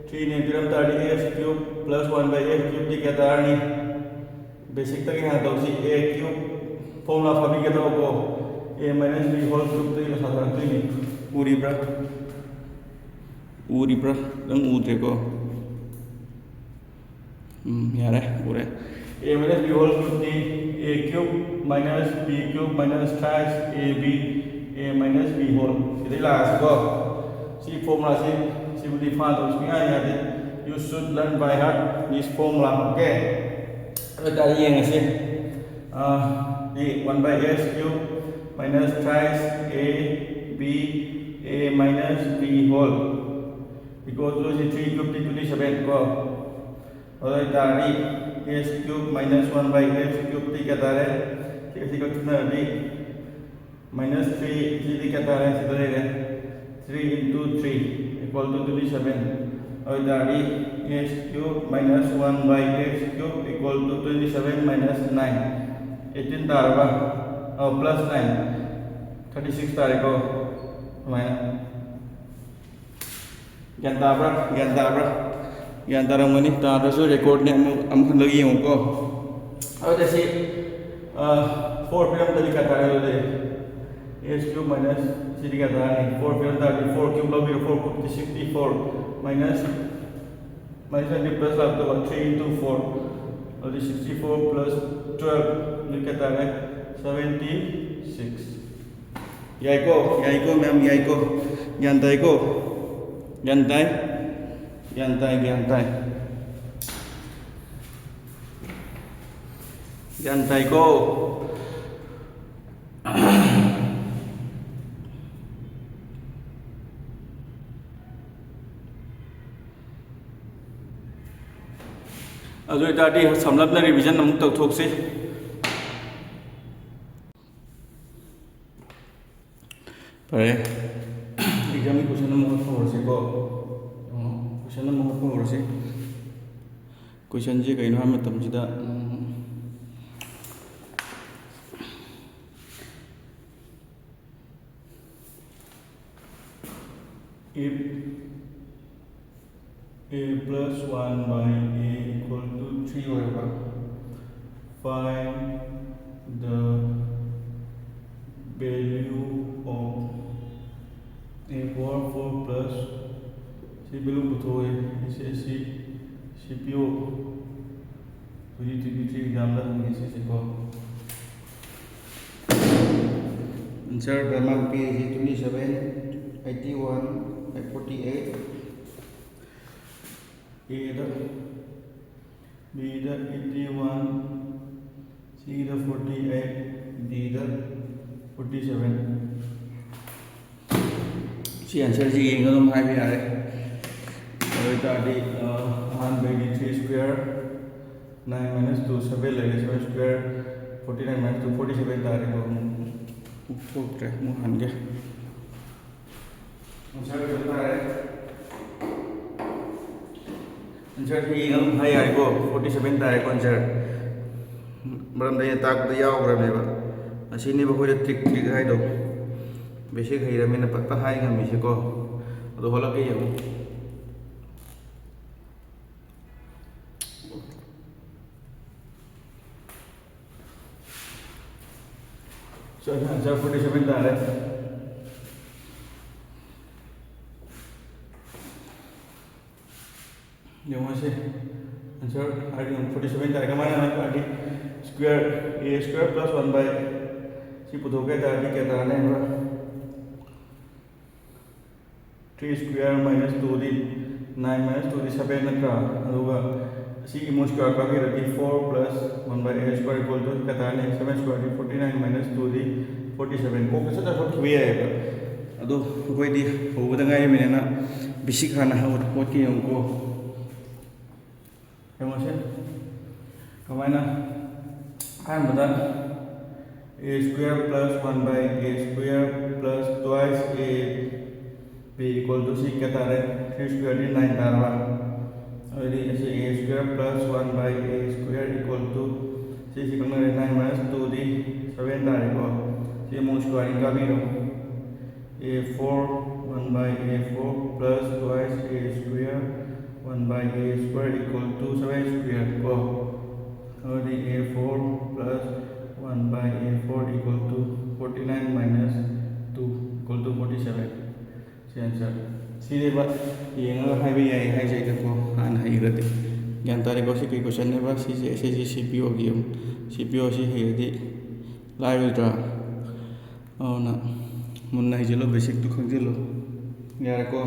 three ꯅꯦ ꯄꯤꯔꯝ ꯇꯥꯔꯗꯤ x cube plus one by x cube ꯗꯤ ꯀꯌꯥ ꯇꯥꯔꯅꯤ? Basic ꯇꯒꯤ ꯍꯥꯟꯅ ꯇꯧꯁꯤ꯫ A cube formula ꯐꯥꯕꯤꯒꯗꯕꯀꯣ, a minus b whole cube ꯗꯒꯤ ꯁꯥꯊꯔꯛꯇꯣꯏꯅꯤ꯫ ꯎꯔꯤꯕ꯭ꯔꯥ? ꯎꯔꯤꯕ꯭ꯔꯥ? ꯅꯪ ꯎꯗ꯭ꯔꯦꯀꯣ? ꯎꯝ, ꯌꯥꯔꯦ, ꯎꯔꯦ꯫ A minus b whole cube D a cube minus b cube minus thrice ab a minus b whole꯫ ꯁꯤꯗꯩ ꯂꯥꯛꯑꯁꯤꯀꯣ꯫ ꯁꯤ formula ꯁꯤ, ꯁꯤꯕꯨꯗꯤ ꯐꯥ ꯇꯧ ꯁꯨꯡꯌꯥ ꯌꯥꯗꯦ꯫ You should learn by heart this formula, okay? ꯑꯗꯨ ꯑꯣꯏꯇꯥꯔꯗꯤ ꯌꯦꯡꯉꯁꯤ꯫ ꯑꯥ, ꯁꯤ one by x cube minus thrice a b a minus b whole equal to ꯁꯤ three cube ꯗꯤ twenty seven ꯀꯣ꯫ ꯑꯗꯨ ꯑꯣꯏꯇꯥꯔꯗꯤ x cube minus one by x cube ꯗꯤ ꯀꯌꯥ ꯇꯥꯔꯦ? ꯁꯤ ꯑꯁꯤ ꯀꯛꯊꯠꯅꯔꯗꯤ minus three ꯁꯤꯗꯤ ꯀꯌꯥ ꯇꯥꯔꯦ? ꯁꯤꯗ ꯂꯩꯔꯦ, three into three equal to twenty seven꯫ ꯑꯗꯨ ꯑꯣꯏꯇꯥꯔꯗꯤ x cube minus one by x cube equal to twenty seven minus nine, eighteen ꯇꯥꯔꯕ? ꯑꯣ, plus nine, thirty six ꯇꯥꯔꯦꯀꯣ꯫ ꯁꯨꯃꯥꯏꯅ꯫ ꯒ꯭ꯌꯥꯟ ꯇꯥꯕ꯭ꯔꯥ? ꯒ꯭ꯌꯥꯟ ꯇꯥꯕ꯭ꯔꯥ? ꯒ꯭ꯌꯥꯟ ꯇꯥꯔꯝꯒꯅꯤ꯫ ꯇꯥꯗ꯭ꯔꯁꯨ recordꯅꯦ, ꯑꯃꯨꯛ, ꯑꯃꯨꯛ ꯍꯜꯂꯒ ꯌꯦꯡꯉꯨꯀꯣ꯫ ꯑꯗꯨꯗꯤ ꯁꯤ, ꯑ, four ꯄꯤꯔꯝꯗꯗꯤ ꯀꯌꯥ ꯇꯥꯔꯦ ꯑꯗꯨꯗꯤ? X cube minus ꯁꯤꯗꯤ ꯀꯌꯥ ꯇꯥꯔꯅꯤ? Four ꯄꯤꯔꯝ ꯇꯥꯔꯗꯤ four cube ꯂꯧꯕꯤꯔꯣ, four cube ꯗꯤ sixty four, minus, minus twenty plus ꯂꯥꯛꯇꯧꯕ, three into four, ꯑꯗꯨꯗꯤ sixty four plus twelve, ꯑꯗꯨꯗꯤ ꯀꯌꯥ ꯇꯥꯔꯦ? Seventy six꯫ ꯌꯥꯏꯀꯣ, ꯌꯥꯏꯀꯣ ꯃꯌꯥꯝ, ꯌꯥꯏꯀꯣ꯫ ꯒ꯭ꯌꯥꯟ ꯇꯥꯏꯀꯣ? ꯒ꯭ꯌꯥꯟ ꯇꯥꯏ? ꯒ꯭ꯌꯥꯟ ꯇꯥꯏ, ꯒ꯭ꯌꯥꯟ ꯇꯥꯏ꯫ ꯒ꯭ꯌꯥꯟ ꯇꯥꯏꯀꯣ? ꯑꯗꯨ ꯑꯣꯏꯇꯥꯔꯗꯤ ꯁꯝꯂꯞꯅ revision ꯑꯃꯨꯛ ꯇꯧꯊꯣꯛꯁꯤ꯫ ꯐꯔꯦ, examꯒꯤ question ꯑꯃ ꯍꯣꯠꯄ ꯍꯧꯔꯁꯤꯀꯣ꯫ ꯑꯣ, question ꯑꯃ ꯍꯣꯠꯄ ꯍꯧꯔꯁꯤ꯫ Questionꯁꯦ ꯀꯩꯅꯣ ꯍꯥꯏꯕ ꯃꯇꯝꯁꯤꯗ, ꯎꯝ, if a plus one by a equal to three ꯑꯣꯏꯔꯕ, find the value of a four, four plus, ꯁꯤ value ꯄꯨꯊꯣꯛꯑꯦ, ꯁꯤ, ꯁꯤ, ꯁꯤ ꯄꯤꯌꯣ꯫ Twenty twenty three examꯗ ꯍꯪꯉꯦ ꯁꯤꯁꯦꯀꯣ꯫ Answer ꯗ ꯃꯥꯔꯛ ꯄꯤꯔꯤꯁꯤ twenty seven, eighty one, forty eight꯫ Aꯗ, Bꯗ eighty one, Cꯗ forty eight, Dꯗ forty seven꯫ ꯁꯤ answerꯁꯤ ꯌꯦꯡꯉꯒ ꯑꯗꯨꯝ ꯍꯥꯏꯕ ꯌꯥꯔꯦ꯫ ꯑꯗꯨ ꯑꯣꯏꯇꯥꯔꯗꯤ, ꯑ, ꯑꯍꯥꯟꯕꯒꯤ three square, nine minus two, seven ꯂꯩꯔꯦ, seven square, forty nine minus two, forty seven ꯇꯥꯔꯦꯀꯣ꯫ ꯑꯃꯨꯛ, ꯑꯃꯨꯛ ꯊꯣꯛꯇ꯭ꯔꯦ, ꯑꯃꯨꯛ ꯍꯟꯒꯦ꯫ Answer ꯀꯩꯅꯣ ꯇꯥꯔꯦ꯫ ꯑꯟꯁꯔꯁꯤ ꯌꯦꯡꯉ ꯑꯗꯨꯝ ꯍꯥꯏ ꯌꯥꯔꯦꯀꯣ, ꯐꯣꯔꯇꯤ ꯁꯚꯦꯟ ꯇꯥꯔꯦꯀꯣ ꯑꯟꯁꯔ꯫ ꯃꯔꯝꯗꯤ ꯑꯩꯅ ꯇꯥꯛꯄꯗ ꯌꯥꯎꯈ꯭ꯔꯕꯅꯦꯕ꯫ ꯑꯁꯤꯅꯦꯕ ꯑꯩꯈꯣꯏꯗ ꯇ꯭ꯔꯤꯛ ꯇ꯭ꯔꯤꯛ ꯍꯥꯏꯗꯣ꯫ ꯕꯦꯁꯤꯛ ꯍꯩꯔꯕꯅꯤꯅ ꯄꯠ ꯄꯠ ꯍꯥꯏ ꯉꯝꯃꯤꯁꯦꯀꯣ꯫ ꯑꯗꯣ ꯍꯣꯠꯂꯛꯀꯦ ꯌꯦꯡꯉꯨ꯫ ꯁꯣ, ꯑꯟꯁꯔ ꯐꯣꯔꯇꯤ ꯁꯚꯦꯟ ꯇꯥꯔꯦ꯫ ꯌꯦꯡꯉꯁꯤ, ꯑꯟꯁꯔ ꯍꯥꯏꯗꯤ ꯐꯣꯔꯇꯤ ꯁꯚꯦꯟ ꯇꯥꯔꯦ꯫ ꯀꯃꯥꯏꯅ ꯍꯥꯏ ꯇꯥꯔꯗꯤ, ꯁ꯭ꯀ꯭ꯋꯦꯔ, ꯑꯦ ꯁ꯭ꯀ꯭ꯋꯦꯔ ꯄ꯭ꯂꯁ ꯋꯥꯟ ꯕꯥꯏ ꯁꯤ ꯄꯨꯊꯣꯛꯀꯦ ꯍꯥꯏ ꯇꯥꯔꯗꯤ ꯀꯌꯥ ꯇꯥꯔꯅꯤ ꯍꯥꯏꯕ꯭ꯔꯥ? ꯊ꯭ꯔꯤ ꯁ꯭ꯀ꯭ꯋꯦꯔ ꯃꯥꯏꯅꯁ ꯇꯨꯗꯤ, ꯅꯥꯏꯟ ꯃꯥꯏꯅꯁ ꯇꯨꯗꯤ ꯁꯚꯦꯟ ꯅꯠꯇ꯭ꯔꯥ? ꯑꯗꯨꯒ ꯁꯤꯒꯤ ꯃꯣꯏ ꯁ꯭ꯀ꯭ꯋꯦꯔ ꯀꯥꯕꯤꯔꯗꯤ ꯐꯣꯔ ꯄ꯭ꯂꯁ ꯋꯥꯟ ꯕꯥꯏ ꯑꯦ ꯁ꯭ꯀ꯭ꯋꯦꯔ ꯏꯀ꯭ꯋꯦꯜ ꯇꯨ ꯀꯌꯥ ꯇꯥꯔꯅꯤ? ꯁꯚꯦꯟ ꯁ꯭ꯀ꯭ꯋꯦꯔꯗꯤ ꯐꯣꯔꯇꯤ ꯅꯥꯏꯟ ꯃꯥꯏꯅꯁ ꯇꯨꯗꯤ ꯐꯣꯔꯇꯤ ꯁꯚꯦꯟ꯫ ꯀꯣꯛꯇ ꯁꯠ ꯁꯠ ꯍꯣꯠꯈꯤꯕ ꯌꯥꯏꯑꯕ꯫ ꯑꯗꯣ ꯑꯩꯈꯣꯏꯗꯤ ꯍꯧꯕꯗ ꯉꯥꯏꯔꯤꯕꯅꯤꯅ ꯕꯦꯁꯤꯛ ꯍꯥꯟꯅ ꯍꯧ-, ꯍꯣꯠꯀꯦ ꯌꯦꯡꯉꯨꯀꯣ꯫ ꯌꯦꯡꯉꯨꯁꯦ꯫ ꯀꯃꯥꯏꯅ? ꯑꯍꯥꯟꯕꯗ a square plus one by a square plus twice a b equal to c ꯀꯌꯥ ꯇꯥꯔꯦ? ꯊ꯭ꯔꯤ ꯁ꯭ꯀ꯭ꯋꯦꯔꯗꯤ ꯅꯥꯏꯟ ꯇꯥꯔꯕ? ꯑꯗꯨꯗꯤ ꯑꯁꯤ a square plus one by a square equal to, ꯁꯤꯁꯤ ꯈꯪꯅꯔꯦ, ꯅꯥꯏꯟ ꯃꯥꯏꯅꯁ ꯇꯨꯗꯤ ꯁꯚꯦꯟ ꯇꯥꯔꯦꯀꯣ꯫ ꯁꯤ ꯑꯃꯨꯛ ꯁ꯭ꯀ꯭ꯋꯦꯔꯤꯡ ꯀꯥꯕꯤꯔꯣ꯫ A four, one by a four plus twice a square, one by a square equal to seven square ꯀꯣ꯫ ꯑꯗꯨꯗꯤ a four plus one by a four equal to forty nine minus two equal to forty seven꯫ ꯁꯤ answer. ꯁꯤꯅꯦꯕ ꯌꯦꯡꯉꯒ ꯍꯥꯏꯕ ꯌꯥꯏ ꯍꯥꯏꯁꯦ ꯑꯩꯅꯀꯣ, ꯍꯥꯟꯅ ꯍꯩꯈ꯭ꯔꯗꯤ꯫ ꯒ꯭ꯌꯥꯟ ꯇꯥꯔꯦꯀꯣ? ꯁꯤ ꯀꯩ ꯀꯣꯏꯁꯟꯅꯦꯕ? ꯁꯤꯁꯦ ꯑꯦꯁ ꯑꯦꯁ ꯁꯤ ꯁꯤ ꯄꯤ ꯑꯣꯒꯤ ꯌꯦꯡꯉꯨ꯫ ꯁꯤ ꯄꯤ ꯑꯣ ꯁꯤ ꯍꯩꯔꯗꯤ ꯂꯥꯏꯔꯣꯏꯗ꯭ꯔꯥ? ꯑꯗꯨꯅ ꯃꯨꯟꯅ ꯍꯩꯖꯤꯜꯂꯨ, ꯕꯦꯁꯤꯛꯇꯨ ꯈꯪꯖꯤꯜꯂꯨ꯫ ꯌꯥꯔꯦꯀꯣ?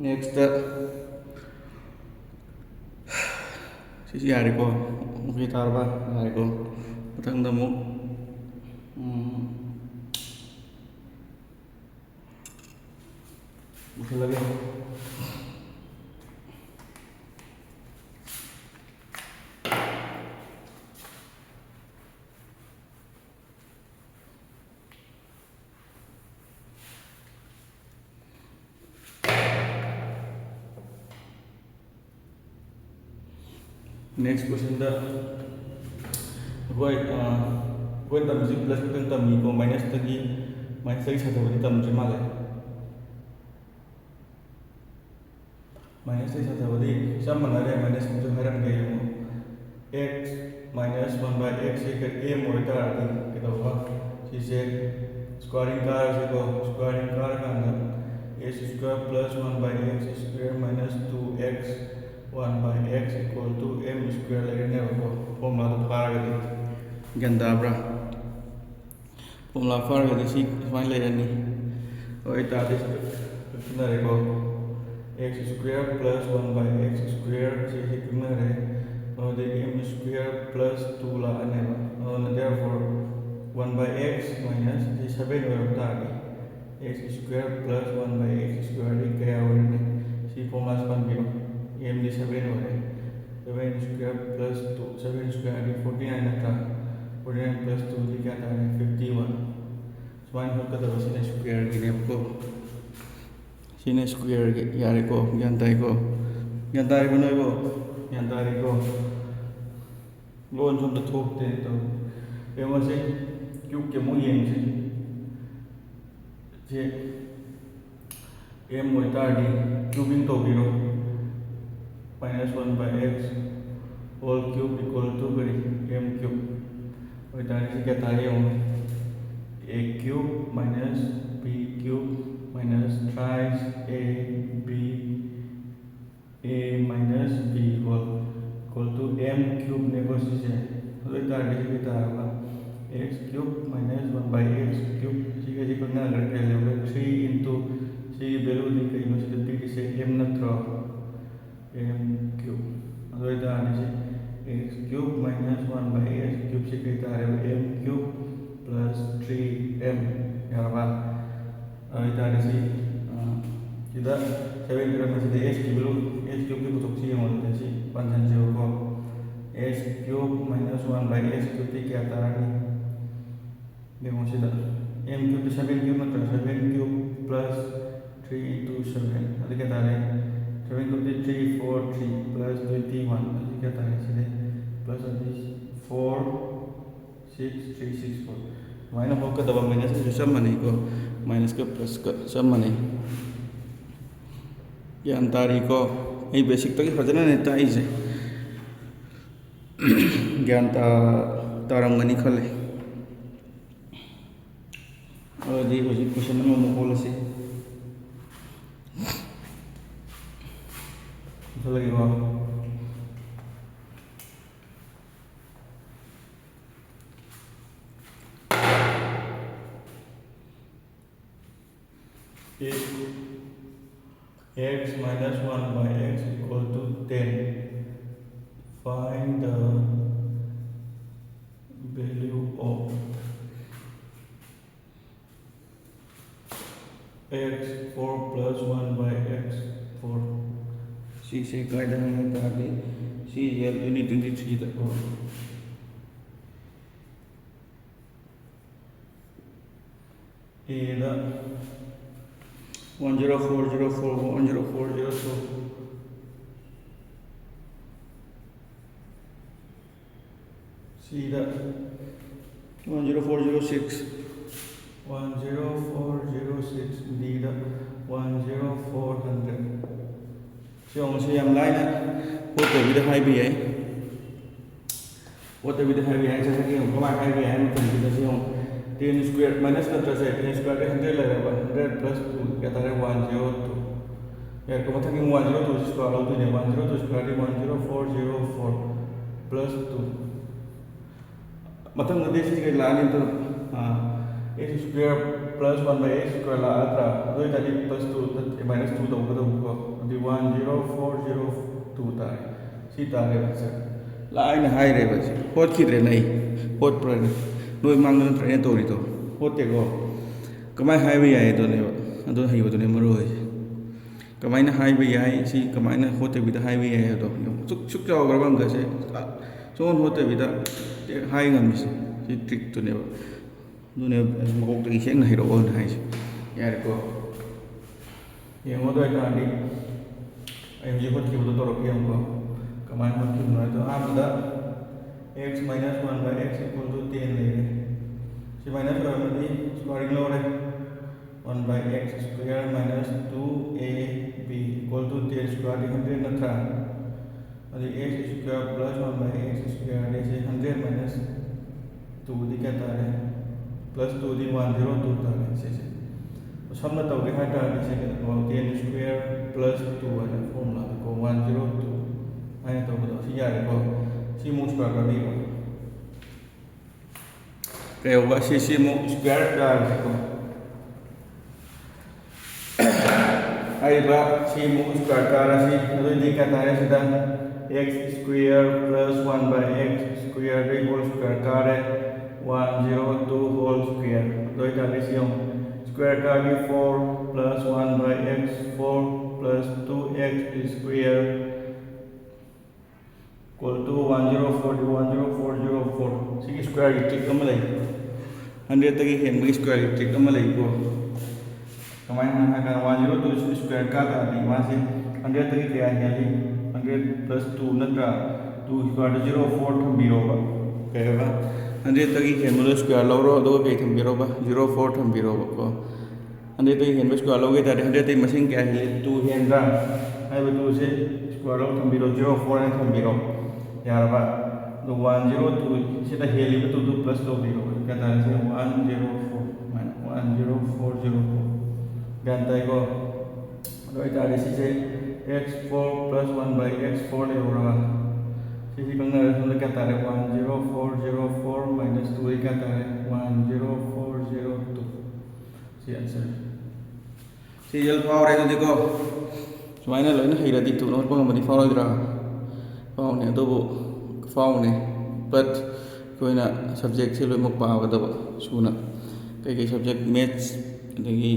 ꯅꯦꯛꯁꯇ ꯁꯤꯁꯤ ꯌꯥꯔꯦꯀꯣ? ꯑꯣꯀꯦ ꯇꯥꯔꯕ? ꯌꯥꯔꯦꯀꯣ? ꯃꯊꯪꯗ ꯑꯃꯨꯛ, ꯎꯝ, ꯄꯨꯁꯜꯂꯒꯦ꯫ Next questionꯗ ꯑꯩꯈꯣꯏ ꯑꯩꯈꯣꯏ ꯇꯝꯃꯤꯁꯤ ꯄ꯭ꯂꯁ ꯈꯛꯇꯪ ꯇꯝꯃꯤꯀꯣ, ꯃꯥꯏꯅꯁꯇꯒꯤ ꯃꯥꯏꯅꯁꯇꯒꯤ ꯁꯥꯊꯕꯗꯤ ꯇꯝꯗ꯭ꯔꯤ ꯃꯥꯜꯂꯦ꯫ ꯃꯥꯏꯅꯁꯇꯒꯤ ꯁꯥꯊꯕꯗꯤ ꯆꯞ ꯃꯥꯟꯅꯔꯦ, ꯃꯥꯏꯅꯁ ꯑꯃꯁꯨ ꯍꯥꯏꯔꯝꯒꯦ ꯌꯦꯡꯉꯣ꯫ X minus one by x ꯁꯤ ꯑꯦꯝ ꯑꯣꯏꯇꯥꯔꯗꯤ ꯀꯩꯗꯧꯕ? ꯁꯤꯁꯦ squaring ꯀꯥꯔꯁꯤꯀꯣ, squaring ꯀꯥꯔꯀꯥꯟꯗ x square plus one by x square minus two x one by x equal to m square ꯂꯩꯔꯅꯦꯕꯀꯣ, ꯐꯣꯔꯃꯨꯂꯥꯗꯣ ꯐꯥꯔꯒꯗꯤ꯫ ꯒ꯭ꯌꯥꯟ ꯇꯥꯕ꯭ꯔꯥ? ꯐꯣꯔꯃꯨꯂꯥ ꯐꯥꯔꯒꯗꯤ ꯁꯤ ꯁꯨꯃꯥꯏꯅ ꯂꯩꯔꯅꯤ꯫ ꯑꯗꯨ ꯑꯣꯏꯇꯥꯔꯗꯤ ꯀꯛꯅꯔꯦꯀꯣ꯫ X square plus one by x square ꯁꯤ ꯁꯤ ꯀꯛꯅꯔꯦ꯫ ꯑꯗꯨꯗꯤ m square plus two ꯂꯥꯛꯑꯅꯦꯕ꯫ ꯑꯗꯨꯅ therefore one by x minus ꯁꯤ seven ꯑꯣꯏꯔꯝ ꯇꯥꯔꯗꯤ x square plus one by x square ꯗꯤ ꯀꯌꯥ ꯑꯣꯏꯔꯅꯤ? ꯁꯤ ꯐꯣꯔꯃꯨꯂꯥꯁꯤ ꯄꯥꯟꯕꯤꯔꯣ꯫ M ꯗꯤ seven ꯑꯣꯏꯔꯦ꯫ Seven square plus two, seven square ꯗꯤ forty nine ꯅꯠꯇ꯭ꯔꯥ? Forty nine plus two ꯗꯤ ꯀꯌꯥ ꯇꯥꯔꯦ? Fifty one꯫ ꯁꯨꯃꯥꯏꯅ ꯍꯣꯠꯀꯗꯕ, ꯁꯤꯅ square ꯒꯤꯅꯦꯕꯀꯣ꯫ ꯁꯤꯅ square ꯒꯤ꯫ ꯌꯥꯔꯦꯀꯣ? ꯒ꯭ꯌꯥꯟ ꯇꯥꯏꯀꯣ? ꯒ꯭ꯌꯥꯟ ꯇꯥꯔꯤꯕ ꯅꯣꯏꯕꯣ? ꯒ꯭ꯌꯥꯟ ꯇꯥꯔꯤꯀꯣ? ꯂꯣꯟ ꯁꯣꯝꯗ ꯊꯣꯛꯇꯦ ꯇꯧ꯫ ꯌꯦꯡꯉꯣꯁꯦ, cube ꯀꯤ ꯑꯃꯨꯛ ꯌꯦꯡꯁꯦ꯫ ꯁꯤ m ꯑꯣꯏꯇꯥꯔꯗꯤ cubing ꯇꯧꯕꯤꯔꯣ꯫ Minus one by x whole cube equal to ꯀꯔꯤ? M cube ꯑꯣꯏꯇꯥꯔꯗꯤ ꯁꯤ ꯀꯌꯥ ꯇꯥꯔꯦ ꯌꯦꯡꯉꯣ꯫ A cube minus b cube minus thrice a b a minus b whole equal to m cube ꯅꯦꯀꯣ ꯁꯤꯁꯦ꯫ ꯑꯗꯨ ꯑꯣꯏꯇꯥꯔꯗꯤ ꯁꯤ ꯀꯩ ꯇꯥꯔꯕ? X cube minus one by x cube꯫ ꯁꯤꯒ ꯁꯤ ꯀꯛꯅꯈ꯭ꯔꯦ, ꯀꯩ ꯂꯩꯍꯧꯔꯦ? Three into ꯁꯤꯒꯤ value ꯗꯤ ꯀꯩꯅꯣ ꯁꯤꯗ ꯄꯤꯔꯤꯁꯦ? M ꯅꯠꯇ꯭ꯔꯣ? M cube꯫ ꯑꯗꯨ ꯑꯣꯏꯇꯥꯔꯗꯤ ꯁꯤ x cube minus one by x cube ꯁꯤ ꯀꯩ ꯇꯥꯔꯦꯕ? M cube plus three m꯫ ꯌꯥꯔꯕ? ꯑꯗꯨ ꯑꯣꯏꯇꯥꯔꯗꯤ ꯁꯤ, ꯑ, ꯁꯤꯗ seven ꯄꯤꯔꯝꯕꯁꯤꯗ x ꯀꯤ value, x cube ꯀꯤ ꯄꯨꯊꯣꯛꯁꯤ ꯌꯦꯡꯉꯣ꯫ ꯑꯗꯨꯗꯤ ꯁꯤ ꯄꯥꯟꯁꯤꯟꯁꯦꯕꯀꯣ꯫ X cube minus one by x cube ꯇꯤ ꯀꯌꯥ ꯇꯥꯔꯅꯤ? ꯌꯦꯡꯉꯣ ꯁꯤꯗ, m cube T seven cube ꯅꯠꯇ꯭ꯔꯥ? Seven cube plus three into seven꯫ ꯑꯗꯨ ꯀꯌꯥ ꯇꯥꯔꯦ? Seven twenty three four three plus twenty one ꯑꯁꯤ ꯀꯌꯥ ꯇꯥꯔꯦ? ꯁꯤꯗꯤ plus ꯑꯗꯤ four six three six four꯫ ꯁꯨꯃꯥꯏꯅ ꯍꯣꯠꯀꯗꯕ꯫ Minusꯀꯁꯨ ꯆꯞ ꯃꯥꯟꯅꯩꯀꯣ꯫ Minusꯀ plusꯀ ꯆꯞ ꯃꯥꯟꯅꯩ꯫ ꯒ꯭ꯌꯥꯟ ꯇꯥꯔꯤꯀꯣ? ꯑꯩ basicꯇꯒꯤ ꯐꯖꯅꯅꯦ ꯇꯥꯛꯏꯁꯦ꯫ ꯒ꯭ꯌꯥꯟ ꯇꯥ-, ꯇꯥꯔꯝꯒꯅꯤ ꯈꯜꯂꯦ꯫ ꯑꯗꯨꯗꯤ ꯍꯧꯖꯤꯛ question ꯑꯃꯃꯨꯛ ꯍꯣꯠꯂꯁꯤ꯫ ꯃꯨꯊꯠꯂꯒꯦꯀꯣ꯫ If x minus one by x equal to ten, find the value of x four plus one by x four꯫ ꯁꯤꯁꯦ ꯀꯥꯏꯗ ꯍꯪꯉꯦ ꯇꯥꯔꯗꯤ, ꯁꯤꯁꯦ twenty twenty threeꯗꯀꯣ꯫ Aꯗ one zero four zero four, one zero four zero two꯫ Cꯗ one zero four zero six, one zero four zero six꯫ Dꯗ one zero four hundred꯫ ꯁꯤ ꯌꯦꯡꯉꯨ, ꯁꯤ ꯌꯥꯝ ꯂꯥꯏꯅ ꯍꯣꯠꯇꯕꯤꯗ ꯍꯥꯏꯕ ꯌꯥꯏ꯫ ꯍꯣꯠꯇꯕꯤꯗ ꯍꯥꯏꯕ ꯌꯥꯏ꯫ ꯉꯁꯥꯏꯒꯤ ꯌꯦꯡꯉꯨ, ꯀꯃꯥꯏꯅ ꯍꯥꯏꯕ ꯌꯥꯏ ꯍꯥꯏꯕ ꯃꯇꯝꯁꯤꯗ ꯁꯤ ꯌꯦꯡꯉꯨ, ten square minus ꯅꯠꯇ꯭ꯔꯥ ꯁꯦ? Ten squareꯗꯤ hundred ꯂꯩꯔꯦꯕ, hundred plus two ꯀꯌꯥ ꯇꯥꯔꯦ? One zero two꯫ ꯌꯥꯔꯦꯀꯣ, ꯃꯊꯪꯒꯤ one zero two square ꯂꯧꯗꯣꯏꯅꯦ꯫ One zero two squareꯗꯤ one zero four zero four plus two꯫ ꯃꯊꯪꯗꯗꯤ ꯁꯤꯒ ꯂꯥꯛꯑꯅꯤ, ꯑꯗꯨ, ꯑꯥ, x square plus one by x square ꯂꯥꯛꯑꯗ꯭ꯔꯥ? ꯑꯗꯨ ꯑꯣꯏꯇꯥꯔꯗꯤ plus two, minus two ꯇꯧꯒꯗꯧꯕꯀꯣ꯫ ꯑꯗꯨꯗꯤ one zero four zero two ꯇꯥꯔꯦ꯫ ꯁꯤ ꯇꯥꯔꯦ answer꯫ ꯂꯥꯏꯅ ꯍꯥꯏꯔꯦꯕ ꯁꯤ꯫ ꯍꯣꯠꯈꯤꯗ꯭ꯔꯦꯅ ꯑꯩ꯫ ꯍꯣꯠꯄ꯭ꯔꯅ? ꯅꯣꯏ ꯃꯥꯡꯗ ꯅꯠꯇ꯭ꯔꯣ ꯑꯩꯅ ꯇꯧꯔꯤꯗꯣ? ꯍꯣꯠꯇꯦꯀꯣ꯫ ꯀꯃꯥꯏꯅ ꯍꯥꯏꯕ ꯌꯥꯏ ꯑꯗꯨꯅꯦꯕ꯫ ꯑꯗꯨ ꯍꯩꯕꯗꯨꯅꯦ ꯃꯔꯨ ꯑꯣꯏꯁꯦ꯫ ꯀꯃꯥꯏꯅ ꯍꯥꯏꯕ ꯌꯥꯏ, ꯁꯤ ꯀꯃꯥꯏꯅ ꯍꯣꯠꯇꯕꯤꯗ ꯍꯥꯏꯕ ꯌꯥꯏ ꯍꯥꯏꯕꯗꯣ ꯌꯦꯡꯉꯨ꯫ ꯁꯨꯛ, ꯁꯨꯛ ꯆꯥꯎꯈ꯭ꯔꯕ ꯑꯪꯀꯁꯦ, ꯑ, ꯁꯨꯡꯍꯣꯠ ꯍꯣꯠꯇꯕꯤꯗ ꯍꯥꯏ ꯉꯝꯃꯤꯁꯦ꯫ ꯁꯤ trickꯇꯨꯅꯦꯕ꯫ ꯑꯗꯨꯅꯦꯕ ꯃꯀꯣꯛꯇꯒꯤ ꯁꯦꯡꯅ ꯍꯩꯔꯛꯑꯣꯅ ꯍꯥꯏꯁꯦ꯫ ꯌꯥꯔꯦꯀꯣ? ꯌꯦꯡꯉꯣ ꯑꯗꯨ ꯑꯣꯏꯇꯥꯔꯗꯤ ꯑꯩ ꯍꯧꯖꯤꯛ ꯍꯣꯠꯈꯤꯕꯗꯣ ꯇꯧꯔꯛꯀꯦ ꯌꯦꯡꯉꯨꯀꯣ꯫ ꯀꯃꯥꯏꯅ ꯍꯣꯠꯈꯤꯕꯅꯣ ꯍꯥꯏꯗꯣ, ꯑꯍꯥꯟꯕꯗ x minus one by x equal to ten ꯂꯩꯔꯦ꯫ ꯁꯤ minus ꯑꯣꯏꯔꯝꯃꯗꯤ squaring ꯂꯧꯔꯦ꯫ One by x square minus two a b equal to ten square D hundred ꯅꯠꯇ꯭ꯔꯥ? ꯑꯗꯨꯗꯤ x square plus one by x square ꯗꯤ ꯁꯤ hundred minus two ꯗꯤ ꯀꯌꯥ ꯇꯥꯔꯦ? Plus two ꯗꯤ one zero two ꯇꯥꯔꯦ ꯁꯤꯁꯦ꯫ ꯁꯝꯅ ꯇꯧꯒꯦ ꯍꯥꯏ ꯇꯥꯔꯗꯤ ꯁꯤ ꯀꯩꯅꯣ, ten square plus two ꯍꯥꯏꯅ formula ꯗꯀꯣ, one zero two ꯍꯥꯏꯅ ꯇꯧꯕꯗꯣ ꯁꯤ ꯌꯥꯔꯦꯀꯣ꯫ ꯁꯤ ꯑꯃꯨꯛ square ꯀꯥꯕꯤꯔꯣ꯫ ꯀꯩꯗꯧꯕ? ꯁꯤ, ꯁꯤ ꯑꯃꯨꯛ square ꯀꯥꯔꯁꯤꯀꯣ꯫ ꯍꯥꯏꯔꯤꯕ ꯁꯤ ꯑꯃꯨꯛ square ꯀꯥꯔꯁꯤ꯫ ꯑꯗꯨꯑꯣꯏꯗꯤ ꯀꯌꯥ ꯇꯥꯔꯦ ꯁꯤꯗ? X square plus one by x square ꯗꯒꯤ whole square ꯀꯥꯔꯦ, one zero two whole square꯫ ꯑꯗꯨ ꯑꯣꯏꯇꯥꯔꯗꯤ ꯁꯤ ꯌꯦꯡꯉꯨ, square ꯀꯥꯔꯗꯤ four plus one by x, four plus two x square equal to one zero four, one zero four zero four꯫ ꯁꯤꯒꯤ square ꯒꯤ trick ꯑꯃ ꯂꯩ꯫ Hundred ꯇꯒꯤ ꯍꯦꯟꯕꯒꯤ square ꯒꯤ trick ꯑꯃ ꯂꯩꯀꯣ꯫ ꯀꯃꯥꯏꯅ ꯍꯥꯏ ꯀꯥꯟꯗ, one zero two ꯁꯤ square ꯀꯥ ꯇꯥꯔꯗꯤ ꯃꯥꯁꯦ hundred ꯇꯒꯤ ꯀꯌꯥ ꯍꯦꯜꯂꯤ? Hundred plus two ꯅꯠꯇ꯭ꯔꯥ? Two square ꯗ zero four ꯊꯝꯕꯤꯔꯣꯕ꯫ ꯀꯩ ꯍꯥꯏꯕ? Hundred ꯇꯒꯤ ꯍꯦꯟꯕꯗꯣ square ꯂꯧꯔꯣ, ꯑꯗꯨꯒ ꯀꯩ ꯊꯝꯕꯤꯔꯣꯕ? Zero four ꯊꯝꯕꯤꯔꯣꯕꯀꯣ꯫ Hundred ꯇꯒꯤ ꯍꯦꯟꯕ square ꯂꯧꯒꯦ ꯇꯥꯔꯗꯤ, hundred ꯇꯒꯤ ꯃꯁꯤꯡ ꯀꯌꯥ ꯍꯦꯜꯂꯤ? Two ꯍꯦꯟꯕ꯭ꯔꯥ? ꯍꯥꯏꯔꯤꯕ two ꯁꯦ square ꯂꯧ ꯊꯝꯕꯤꯔꯣ, zero four ꯍꯥꯏꯅ ꯊꯝꯕꯤꯔꯣ꯫ ꯌꯥꯔꯕ? ꯑꯗꯣ one zero two ꯁꯤꯗ ꯍꯦꯜꯂꯤꯕ two ꯗꯨ plus ꯇꯧꯕꯤꯔꯣ꯫ ꯀꯌꯥ ꯇꯥꯔꯦ? ꯁꯤ one zero four ꯁꯨꯃꯥꯏꯅ, one zero four zero four꯫ ꯒ꯭ꯌꯥꯟ ꯇꯥꯏꯀꯣ? ꯑꯗꯨ ꯑꯣꯏꯇꯥꯔꯗꯤ ꯁꯤꯁꯦ x four plus one by x four ꯂꯩꯍꯧꯔꯕ? ꯁꯤꯁꯤ ꯈꯪꯅꯔꯦ꯫ ꯁꯣꯝꯗ ꯀꯌꯥ ꯇꯥꯔꯦ? One zero four zero four minus two ꯗꯤ ꯀꯌꯥ ꯇꯥꯔꯦ? One zero four zero two꯫ ꯁꯤ answer꯫ ꯁꯤ result ꯐꯥꯎꯔꯦ ꯑꯗꯨꯗꯤꯀꯣ꯫ ꯁꯨꯃꯥꯏꯅ ꯂꯣꯏꯅ ꯍꯩꯔꯗꯤ ꯊꯨꯅ ꯍꯣꯠꯄ ꯉꯝꯃꯗꯤ ꯐꯥꯎꯔꯣꯏꯗ꯭ꯔꯥ? ꯐꯥꯎꯅꯤ꯫ ꯑꯗꯨꯕꯨ ꯐꯥꯎꯅꯤ꯫ But ꯑꯩꯈꯣꯏꯅ subject ꯁꯦ ꯂꯣꯏꯅꯃꯛ ꯄꯥꯒꯗꯕ ꯁꯨꯅ꯫ ꯀꯩꯀꯩ subject? Maths, ꯑꯗꯒꯤ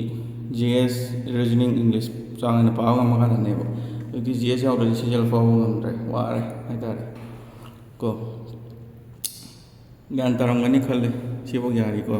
G S, Reasoning, English ꯆꯥꯡ ꯅꯥꯏꯅ ꯄꯥꯕ ꯉꯝꯃꯀꯥꯟꯗꯅꯦꯕ꯫ ꯍꯧꯖꯤꯛꯇꯤ G S ꯌꯥꯎꯗ꯭ꯔꯗꯤ ꯁꯤ result ꯐꯥꯎꯕ ꯉꯝꯗ꯭ꯔꯦ, ꯋꯥꯔꯦ ꯍꯥꯏꯇꯥꯔꯦ ꯀꯣ꯫ ꯒ꯭ꯌꯥꯟ ꯇꯥꯔꯝꯒꯅꯤ ꯈꯜꯂꯤ, ꯁꯤꯐꯥꯎ ꯌꯥꯔꯤꯀꯣ꯫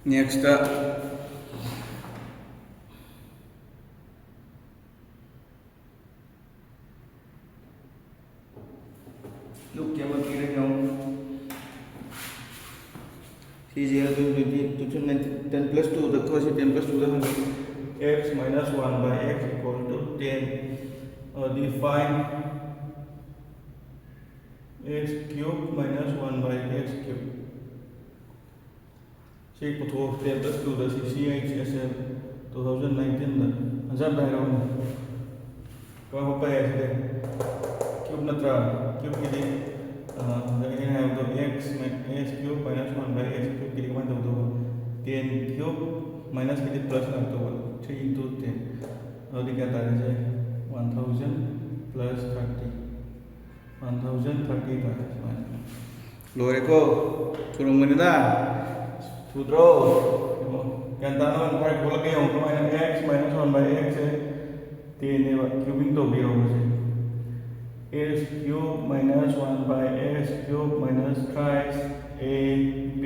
Next-ꯇ ꯂꯨꯞꯀꯤ ꯑꯃ ꯄꯤꯔꯦ ꯌꯦꯡꯉꯣ꯫ ꯁꯤꯁꯦ ꯑꯗꯨ ꯑꯗꯨꯗꯤ two thousand nineteen, ten plus two-ꯗ ꯀꯣ, ꯁꯤ ten plus two-ꯗ ꯍꯪꯉꯤ꯫ X minus one by x equal to ten꯫ ꯑꯗꯨꯗꯤ find x cube minus one by x cube꯫ ꯁꯤ ꯄꯨꯊꯣꯛꯑꯣ, ten plus two-ꯗ ꯁꯤ C H S L two thousand nineteen-ꯗ꯫ Answer ꯑꯝꯇ ꯍꯥꯏꯔꯛꯎꯅꯦ꯫ ꯀꯃꯥꯏ ꯍꯣꯠꯄ ꯌꯥꯏ ꯁꯤꯗꯤ? Cube ꯅꯠꯇ꯭ꯔꯥ? Cube-ꯀꯤꯗꯤ, ꯑ, ꯉꯁꯥꯏ ꯑꯩꯅ ꯍꯥꯏꯕꯗꯣ, x mi-, x cube minus one by x cube-ꯀꯤꯗꯤ ꯀꯃꯥꯏꯅ ꯇꯧꯗꯧꯕ? Ten cube minus-ꯀꯤꯗꯤ plus ꯂꯥꯛꯇꯧꯕ, three into ten꯫ ꯑꯗꯨꯗꯤ ꯀꯌꯥ ꯇꯥꯔꯦ ꯁꯦ? One thousand plus thirty꯫ One thousand thirty ꯇꯥꯔꯦ ꯁꯨꯃꯥꯏꯅ꯫ ꯂꯣꯏꯔꯦꯀꯣ? ꯊꯨꯔꯝꯒꯅꯤꯗ? ꯊꯨꯗ꯭ꯔꯣ? ꯌꯦꯡꯉꯣ꯫ ꯒ꯭ꯌꯥꯟ ꯇꯥꯅꯕ ꯈꯔ ꯈꯣꯠꯂꯛꯀꯦ ꯌꯦꯡꯉꯣ꯫ ꯀꯃꯥꯏꯅ? X minus one by x-ꯁꯦ ten-ꯅꯦꯕ꯫ Cubing ꯇꯧꯕꯤꯔꯣ ꯃꯁꯦ꯫ X cube minus one by x cube minus thrice a b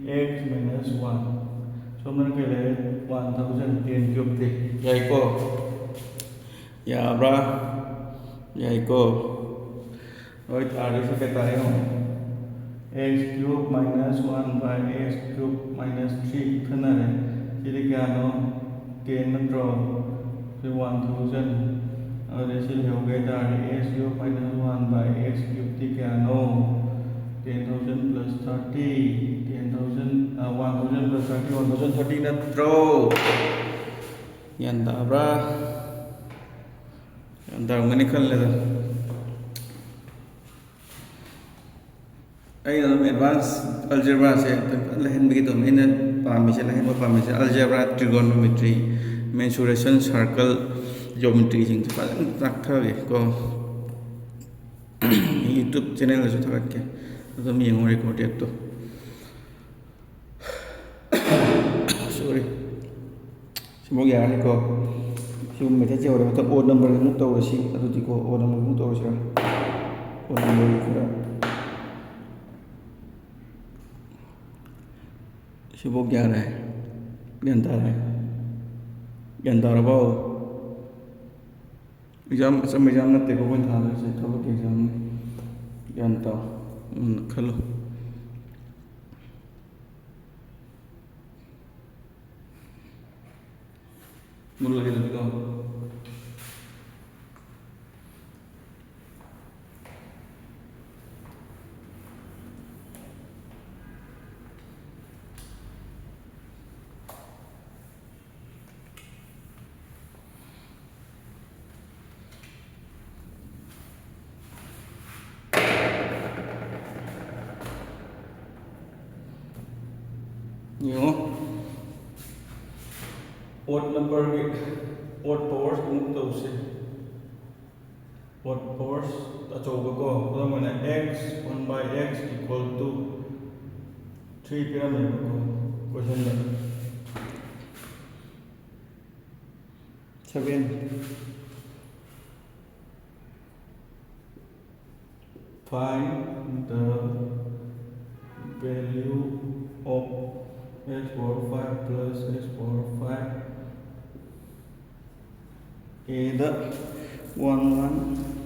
x minus one꯫ ꯁꯣꯝꯗꯅ ꯀꯩ ꯂꯩꯔꯦ? One thousand꯫ Ten cube-ꯇꯤ꯫ ꯌꯥꯏꯀꯣ? ꯌꯥꯕ꯭ꯔꯥ? ꯌꯥꯏꯀꯣ? ꯍꯣꯏ, ꯇꯥꯔꯦ꯫ ꯁꯤ ꯀꯩ ꯇꯥꯔꯦ ꯌꯦꯡꯉꯣ꯫ X cube minus one by x cube minus three ꯈꯟꯅꯔꯦ꯫ ꯁꯤꯗꯤ ꯀꯌꯥꯅꯣ? Ten ꯅꯠꯇ꯭ꯔꯣ? ꯁꯤ one thousand꯫ ꯑꯗꯨꯗꯤ ꯁꯤ ꯂꯩꯍꯧꯒꯦ ꯍꯥꯏ ꯇꯥꯔꯗꯤ, x cube minus one by x cube-ꯇꯤ ꯀꯌꯥꯅꯣ? Ten thousand plus thirty꯫ Ten thousand, ꯑ, one thousand plus thirty, one thousand thirty ꯅꯠꯇ꯭ꯔꯣ? ꯒ꯭ꯌꯥꯟ ꯇꯥꯕ꯭ꯔꯥ? ꯒ꯭ꯌꯥꯟ ꯇꯥꯔꯝꯒꯅꯤ ꯈꯜꯂꯦꯗ꯫ ꯑꯩꯅ ꯑꯗꯨꯝ advance algebra-ꯁꯦ ꯑꯗꯨꯝ ꯐꯖꯅ ꯂꯩꯍꯟꯕꯒꯤ ꯇꯧꯕꯅꯤ꯫ ꯑꯩꯅ ꯄꯥꯝꯃꯤꯁꯦ, ꯂꯩꯍꯟꯕ ꯄꯥꯝꯃꯤꯁꯦ algebra, trigonometry, mensuration, circle, geometry-ꯁꯤꯡꯁꯦ ꯐꯖꯅ ꯇꯥꯛꯊꯒꯦ ꯀꯣ꯫ YouTube channel-ꯗꯁꯨ ꯊꯥꯒꯠꯀꯦ, ꯑꯗꯨꯝ ꯌꯦꯡꯉꯣ recorded-ꯇꯣ꯫ Sorry꯫ ꯁꯤꯐꯥꯎ ꯌꯥꯔꯅꯤꯀꯣ꯫ ꯁꯤꯒꯨꯝꯕ method-ꯁꯦ ꯌꯧꯔꯦ꯫ ꯃꯊꯪ odd number-ꯒꯤ ꯑꯃꯨꯛ ꯇꯧꯔꯁꯤ꯫ ꯑꯗꯨꯗꯤꯀꯣ, odd number-ꯒꯤ ꯑꯃꯨꯛ ꯇꯧꯔꯁꯤꯔꯥ? Odd number-ꯒꯤ ꯈꯔ ꯁꯤꯐꯥꯎ ꯒ꯭ꯌꯥꯟ ꯇꯥꯔꯦ? ꯒ꯭ꯌꯥꯟ ꯇꯥꯔꯦ? ꯒ꯭ꯌꯥꯟ ꯇꯥꯔꯕꯣ? ꯑꯦꯛꯖꯥꯝ ꯑꯆꯝꯕ ꯑꯦꯛꯖꯥꯝ ꯅꯠꯇꯦꯀꯣ ꯑꯩꯈꯣꯏꯅ ꯊꯥꯗꯣꯏꯁꯦ, ꯊꯕꯛꯀꯤ ꯑꯦꯛꯖꯥꯝꯅꯤ꯫ ꯒ꯭ꯌꯥꯟ ꯇꯥꯎ꯫ ꯎꯝ, ꯈꯜꯂꯣ꯫ ꯃꯨꯜꯂꯒꯦ ꯑꯗꯨꯗꯤꯀꯣ꯫ ꯌꯦꯡꯉꯣ, odd numberꯒꯤ odd powers ꯑꯃꯨꯛ ꯇꯧꯁꯦ꯫ Odd powers ꯑꯆꯧꯕꯀꯣ, ꯈꯨꯗꯝ ꯑꯣꯏꯅ x one by x equal to three ꯄꯤꯔꯝꯃꯦꯕꯀꯣ questionꯗ꯫ Seven. Find the value of x power five plus x power five. Aꯗ one one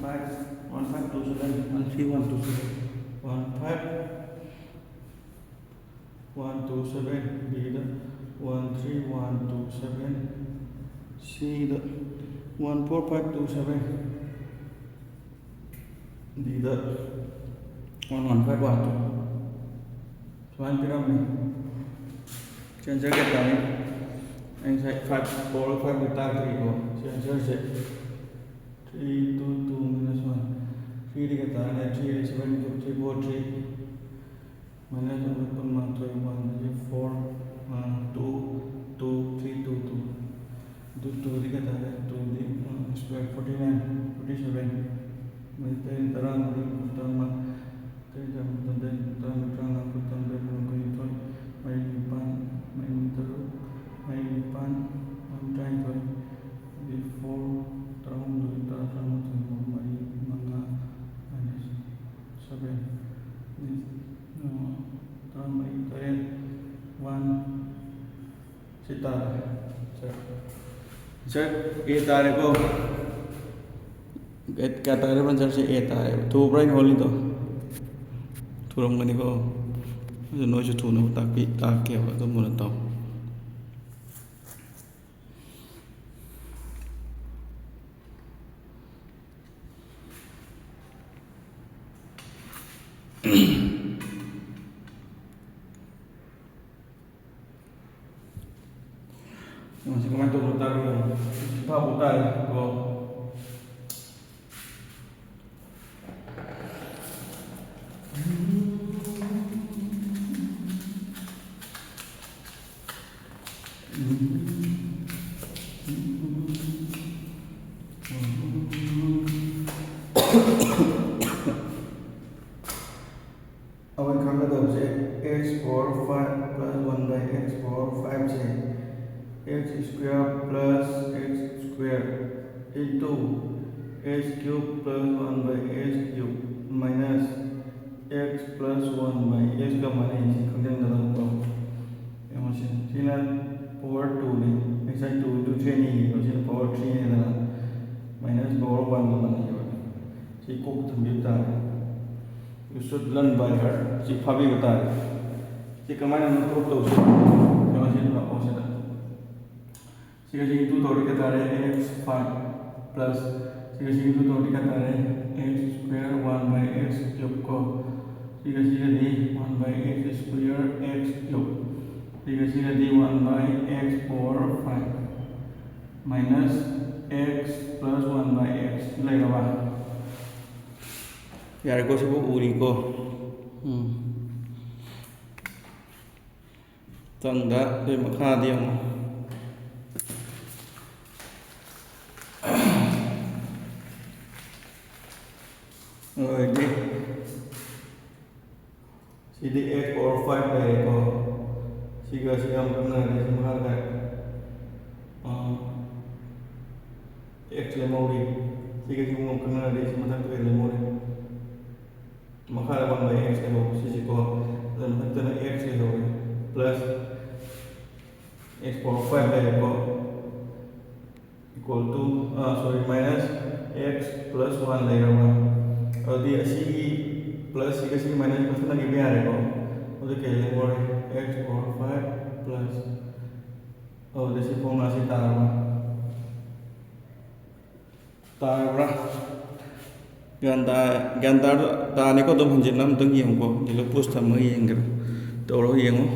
five, one five two seven, one three one two seven, one five one two seven, Bꯗ one three one two seven, Cꯗ one four five two seven, Dꯗ one one five one two. ꯁꯨꯃꯥꯏꯅ ꯄꯤꯔꯝꯃꯤ꯫ ꯁꯤ answer ꯀꯌꯥ ꯇꯥꯅꯤ? ꯑꯩ ꯉꯁꯥꯏ five, power five ꯇꯥꯛꯇ꯭ꯔꯤꯀꯣ꯫ ꯁꯤ answerꯁꯦ three two two minus one꯫ Threeꯗꯤ ꯀꯌꯥ ꯇꯥꯔꯅꯤ? Three seven two, three four three꯫ Minus one ꯀꯨꯟꯃꯥꯊꯣꯏ, one ꯁꯤ four, two, two, three, two, two꯫ ꯑꯗꯨ twoꯗꯤ ꯀꯌꯥ ꯇꯥꯔꯦ? Twoꯗꯤ, square forty nine, forty seven꯫ ꯃꯔꯤ ꯇꯔꯦꯠ ꯇꯔꯥꯃꯔꯤ, ꯀꯨꯟꯊ꯭ꯔꯥ ꯃꯉꯥ꯫ ꯇꯔꯦꯠ ꯇꯔꯥꯃꯥꯄꯜ, ꯇꯔꯥꯃꯥꯄꯜ, ꯇꯔꯥꯃꯥꯄꯜ, ꯇꯔꯥꯃꯥꯄꯜ, ꯀꯨꯟꯅꯤꯊꯣꯏ꯫ ꯃꯔꯤ ꯅꯤꯄꯥꯜ, ꯃꯔꯤ ꯇꯔꯨꯛ, ꯃꯔꯤ ꯅꯤꯄꯥꯜ, ꯃꯔꯤ ꯇꯔꯥꯅꯤꯊꯣꯏ꯫ ꯑꯗꯩ four, ꯇꯔꯥꯍꯨꯝꯗꯣꯏ, ꯇꯔꯥ, ꯇꯔꯥꯃꯥꯊꯣꯏ, ꯃꯔꯤ, ꯃꯉꯥ, minus seven꯫ ꯑꯗꯩ, ꯑ, ꯇꯔꯥꯃꯔꯤ, ꯇꯔꯦꯠ, one꯫ ꯁꯥꯔ, ꯑꯦ ꯇꯥꯔꯦꯀꯣ꯫ ꯀꯌꯥ ꯇꯥꯔꯦꯕ? ꯑꯟꯁꯥꯔꯁꯦ ꯑꯦ ꯇꯥꯔꯦꯕ꯫ ꯊꯨꯕ꯭ꯔꯥ ꯑꯩꯅ ꯍꯣꯜꯂꯤꯗꯣ? ꯊꯨꯔꯝꯒꯅꯤꯀꯣ꯫ ꯑꯗꯨ ꯅꯣꯏꯁꯨ ꯊꯨꯅꯕ ꯇꯥꯛꯄꯤ ꯇꯥꯛꯀꯦꯕ꯫ ꯑꯗꯨꯝ ꯃꯨꯟꯅ ꯇꯧ꯫ ꯃꯁꯤ ꯀꯃꯥꯏꯅ ꯇꯧꯕꯅꯣ ꯇꯥꯛꯄ ꯌꯦꯡꯉꯨ꯫ ꯁꯤ ꯐꯥꯕ ꯇꯥꯔꯦ ꯀꯣ꯫ ꯑꯩꯈꯣꯏ ꯈꯪꯒꯗꯕꯁꯦ x power five plus one by x power five say x square plus x square into x cube plus one by x cube minus x plus one by x ꯀ ꯃꯥꯟꯅꯩ꯫ ꯁꯤ ꯈꯪꯖꯤꯟꯒꯗꯕꯀꯣ꯫ ꯌꯦꯡꯉꯣ ꯁꯤ, ꯁꯤꯅ power two ꯅꯤ, ꯉꯁꯥꯏ two into three ꯅꯤ ꯏꯕ, ꯁꯤꯅ power three ꯅꯤꯗꯅ, minus power one ꯒ ꯃꯥꯟꯅꯩꯕ꯫ ꯁꯤ ꯀꯣꯛ ꯊꯝꯕꯤꯕ ꯇꯥꯔꯦ꯫ You should learn by heart. ꯁꯤ ꯐꯥꯕꯤꯕ ꯇꯥꯔꯦ꯫ ꯁꯤ ꯀꯃꯥꯏꯅ prove ꯇꯧꯁꯤ? ꯀꯩꯅꯣꯁꯤ ꯂꯥꯛꯑꯣ ꯁꯤꯗ꯫ ꯁꯤꯒ ꯁꯤ into ꯇꯧꯔꯗꯤ ꯀꯌꯥ ꯇꯥꯔꯦ? X five plus ꯁꯤꯒ ꯁꯤ into ꯇꯧꯔꯗꯤ ꯀꯌꯥ ꯇꯥꯔꯦ? X square one by x cube ꯀꯣ꯫ ꯁꯤꯒ ꯁꯤꯒꯗꯤ one by x square x cube꯫ ꯁꯤꯒ ꯁꯤꯒꯗꯤ one by x power five minus x plus one by x ꯂꯩꯔꯕ? ꯌꯥꯔꯦꯀꯣ, ꯁꯤꯕꯨ ꯎꯔꯤꯀꯣ? ꯎꯝ꯫ ꯃꯊꯪꯗ ꯑꯗꯨꯒꯤ ꯃꯈꯥꯗꯤ ꯑꯃꯨꯛ ꯑꯗꯨꯗꯤ ꯁꯤꯗꯤ x power five ꯂꯩꯔꯦꯀꯣ꯫ ꯁꯤꯒ ꯁꯤꯒ ꯑꯃꯨꯛ ꯈꯪꯅꯔꯗꯤ ꯁꯤ ꯃꯈꯥꯗ, ꯑꯥ, x ꯂꯦꯝꯍꯧꯔꯤ꯫ ꯁꯤꯒ ꯁꯤꯒ ꯑꯃꯨꯛ ꯈꯪꯅꯔꯗꯤ ꯁꯤ ꯃꯊꯛꯇ ꯀꯩ ꯂꯦꯝꯍꯧꯔꯤ? ꯃꯈꯥꯗ one by x ꯂꯩꯍꯧꯕ ꯁꯤꯁꯤꯀꯣ꯫ ꯑꯗꯨ ꯃꯊꯛꯇꯅ x ꯂꯩꯍꯧꯔꯦ꯫ Plus x power five ꯂꯩꯔꯦꯀꯣ꯫ equal to, sorry, minus x plus one ꯂꯩꯔꯕ? ꯑꯗꯨꯗꯤ ꯑꯁꯤꯒꯤ plus ꯁꯤꯒ ꯁꯤꯒꯤ minus ꯀꯛꯊꯠꯅꯈꯤꯕ ꯌꯥꯔꯦꯀꯣ꯫ ꯑꯗꯨꯗꯤ ꯀꯩ ꯂꯩꯍꯧꯔꯦ? X power five plus, ꯑꯗꯨꯗꯤ ꯁꯤ formula ꯁꯤ ꯇꯥꯔꯕ? ꯇꯥꯔꯕ꯭ꯔꯥ? ꯒ꯭ꯌꯥꯟ ꯇꯥ ꯒ꯭ꯌꯥꯟ ꯇꯥ ꯇꯥꯅꯤꯀꯣ? ꯑꯗꯨꯝ ꯍꯟꯖꯤꯟꯅ ꯑꯃꯨꯛꯇꯪ ꯌꯦꯡꯉꯨꯀꯣ꯫ ꯌꯦꯜꯂꯣ ꯄꯣꯁ ꯊꯝꯃꯒ ꯌꯦꯡꯒꯦꯔꯥ? ꯇꯧꯔꯒ ꯌꯦꯡꯉꯣ꯫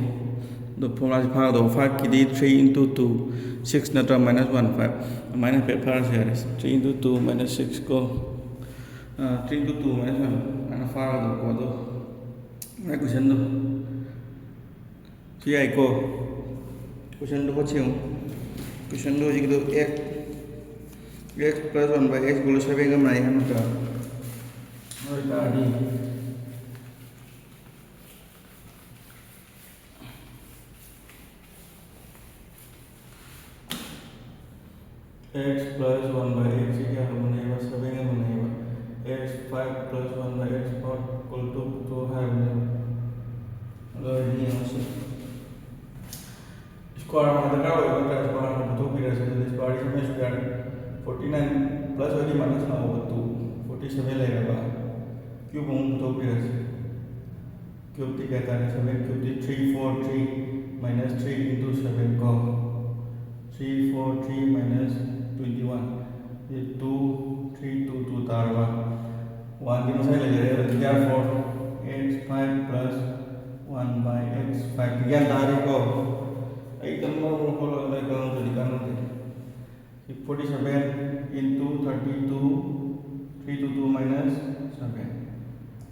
ꯑꯗꯣ formula ꯁꯤ ꯐꯥꯒꯗꯧꯕ, five ꯀꯤꯗꯤ three into two, six ꯅꯠꯇ꯭ꯔꯥ? Minus one five꯫ ꯑꯗꯨꯃꯥꯏꯅ ꯍꯥꯏꯐꯦꯠ ꯐꯥꯔꯁꯨ ꯌꯥꯔꯦ꯫ Three into two minus six ꯀꯣ꯫ Three into two minus one ꯑꯗꯨꯃꯥꯏꯅ ꯐꯥꯒꯗꯧꯕꯀꯣ꯫ ꯑꯗꯣ ꯃꯥꯏ questionꯗꯣ ꯁꯤ ꯌꯥꯏꯀꯣ? Questionꯗꯣ ꯍꯣꯠꯁꯤ ꯌꯦꯡꯉꯨ꯫ Questionꯗꯣ ꯍꯧꯖꯤꯛꯀꯤꯗꯣ x, x plus one by x equal to seven ꯒ ꯃꯥꯟꯅꯩ ꯍꯥꯏꯕ ꯅꯠꯇ꯭ꯔꯥ? ꯑꯗꯨ ꯑꯣꯏꯇꯥꯔꯗꯤ x plus one by x ꯁꯤ ꯀꯌꯥꯒ ꯃꯥꯟꯅꯩꯕ? Seven ꯒ ꯃꯥꯟꯅꯩꯕ꯫ X five plus one by x power equal to two ꯍꯥꯏꯕꯅꯦꯕ꯫ ꯑꯗꯣ ꯑꯩ ꯌꯦꯡꯉꯁꯤ꯫ Square root ꯗꯔꯀꯥꯔ ꯑꯣꯏꯕ ꯅꯠꯇ꯭ꯔꯥ? Square root ꯄꯨꯊꯣꯛꯄꯤꯔꯁꯤ꯫ ꯑꯗꯨꯗꯤ square ꯁꯤ ꯁꯝꯃꯦ square, forty nine plus ꯑꯣꯏꯗꯤ minus ꯅ over two, forty seven ꯂꯩꯔꯕ꯫ Cube ꯑꯃꯨꯛ ꯄꯨꯊꯣꯛꯄꯤꯔꯁꯤ꯫ Cube ꯇꯤ ꯀꯌꯥ ꯇꯥꯔꯦ? Seven cube T three four three minus three into seven ꯀꯣ꯫ Three four three minus twenty one, two three two two ꯇꯥꯔꯕ? One ꯗꯤ ꯉꯁꯥꯏ ꯂꯩꯖꯔꯦ꯫ Therefore x five plus one by x five ꯒ꯭ꯌꯥꯟ ꯇꯥꯔꯦꯀꯣ? ꯑꯩ ꯇꯝꯕ ꯈꯣꯠꯂꯒ ꯂꯣꯏ ꯈꯪꯉꯛꯇ꯭ꯔꯗꯤ ꯀꯥꯟꯅꯗꯦ꯫ Forty seven into thirty two, three two two minus seven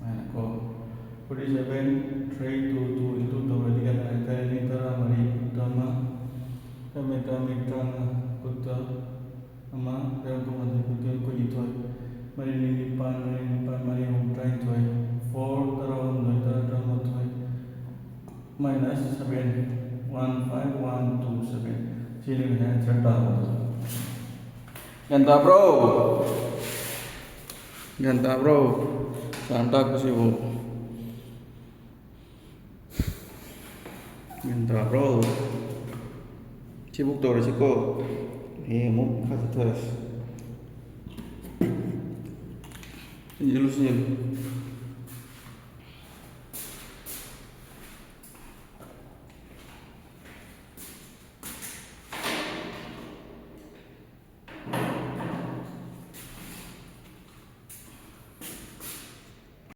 ꯍꯥꯏꯅꯀꯣ꯫ Forty seven, three two two into ꯇꯧꯔꯗꯤ ꯀꯌꯥ ꯇꯥꯔꯦ? ꯇꯔꯦꯠ ꯇꯔꯥ ꯃꯔꯤ, ꯀꯨꯟ ꯇꯔꯥꯃꯉꯥ, ꯇꯔꯥꯃꯔꯤ ꯇꯔꯥꯃꯔꯤ ꯇꯔꯥꯃꯉꯥ, ꯀꯨꯟ ꯑꯃ, ꯇꯔꯥ ꯀꯨꯟꯃꯥꯊꯣꯏ, ꯀꯨꯟ ꯀꯨꯟꯅꯤꯊꯣꯏ, ꯃꯔꯤ ꯅꯤꯄꯥꯟ, ꯃꯔꯤ ꯅꯤꯄꯥꯟ, ꯃꯔꯤ ꯑꯍꯨꯝ ꯇꯔꯥꯅꯤꯊꯣꯏ, four ꯇꯔꯥꯍꯨꯝꯗꯣꯏ, ꯇꯔꯥ ꯇꯔꯥꯃꯥꯊꯣꯏ, minus seven, one five one two seven꯫ ꯁꯤꯅꯤ ꯉꯁꯥꯏ answer ꯇꯥꯕꯗꯣ꯫ ꯒ꯭ꯌꯥꯟ ꯇꯥꯕ꯭ꯔꯣ? ꯒ꯭ꯌꯥꯟ ꯇꯥꯕ꯭ꯔꯣ? ꯁꯥꯔꯅ ꯇꯥꯛꯄꯁꯤꯕꯨ ꯒ꯭ꯌꯥꯟ ꯇꯥꯕ꯭ꯔꯣ? ꯁꯤꯕꯨꯛ ꯇꯧꯔꯁꯤꯀꯣ꯫ ꯑꯦ, ꯑꯃꯨꯛ ꯈꯔ ꯆꯠꯊꯔꯁꯤ꯫ ꯌꯦꯡꯉꯨ, ꯁꯤ ꯌꯦꯡꯉꯨ꯫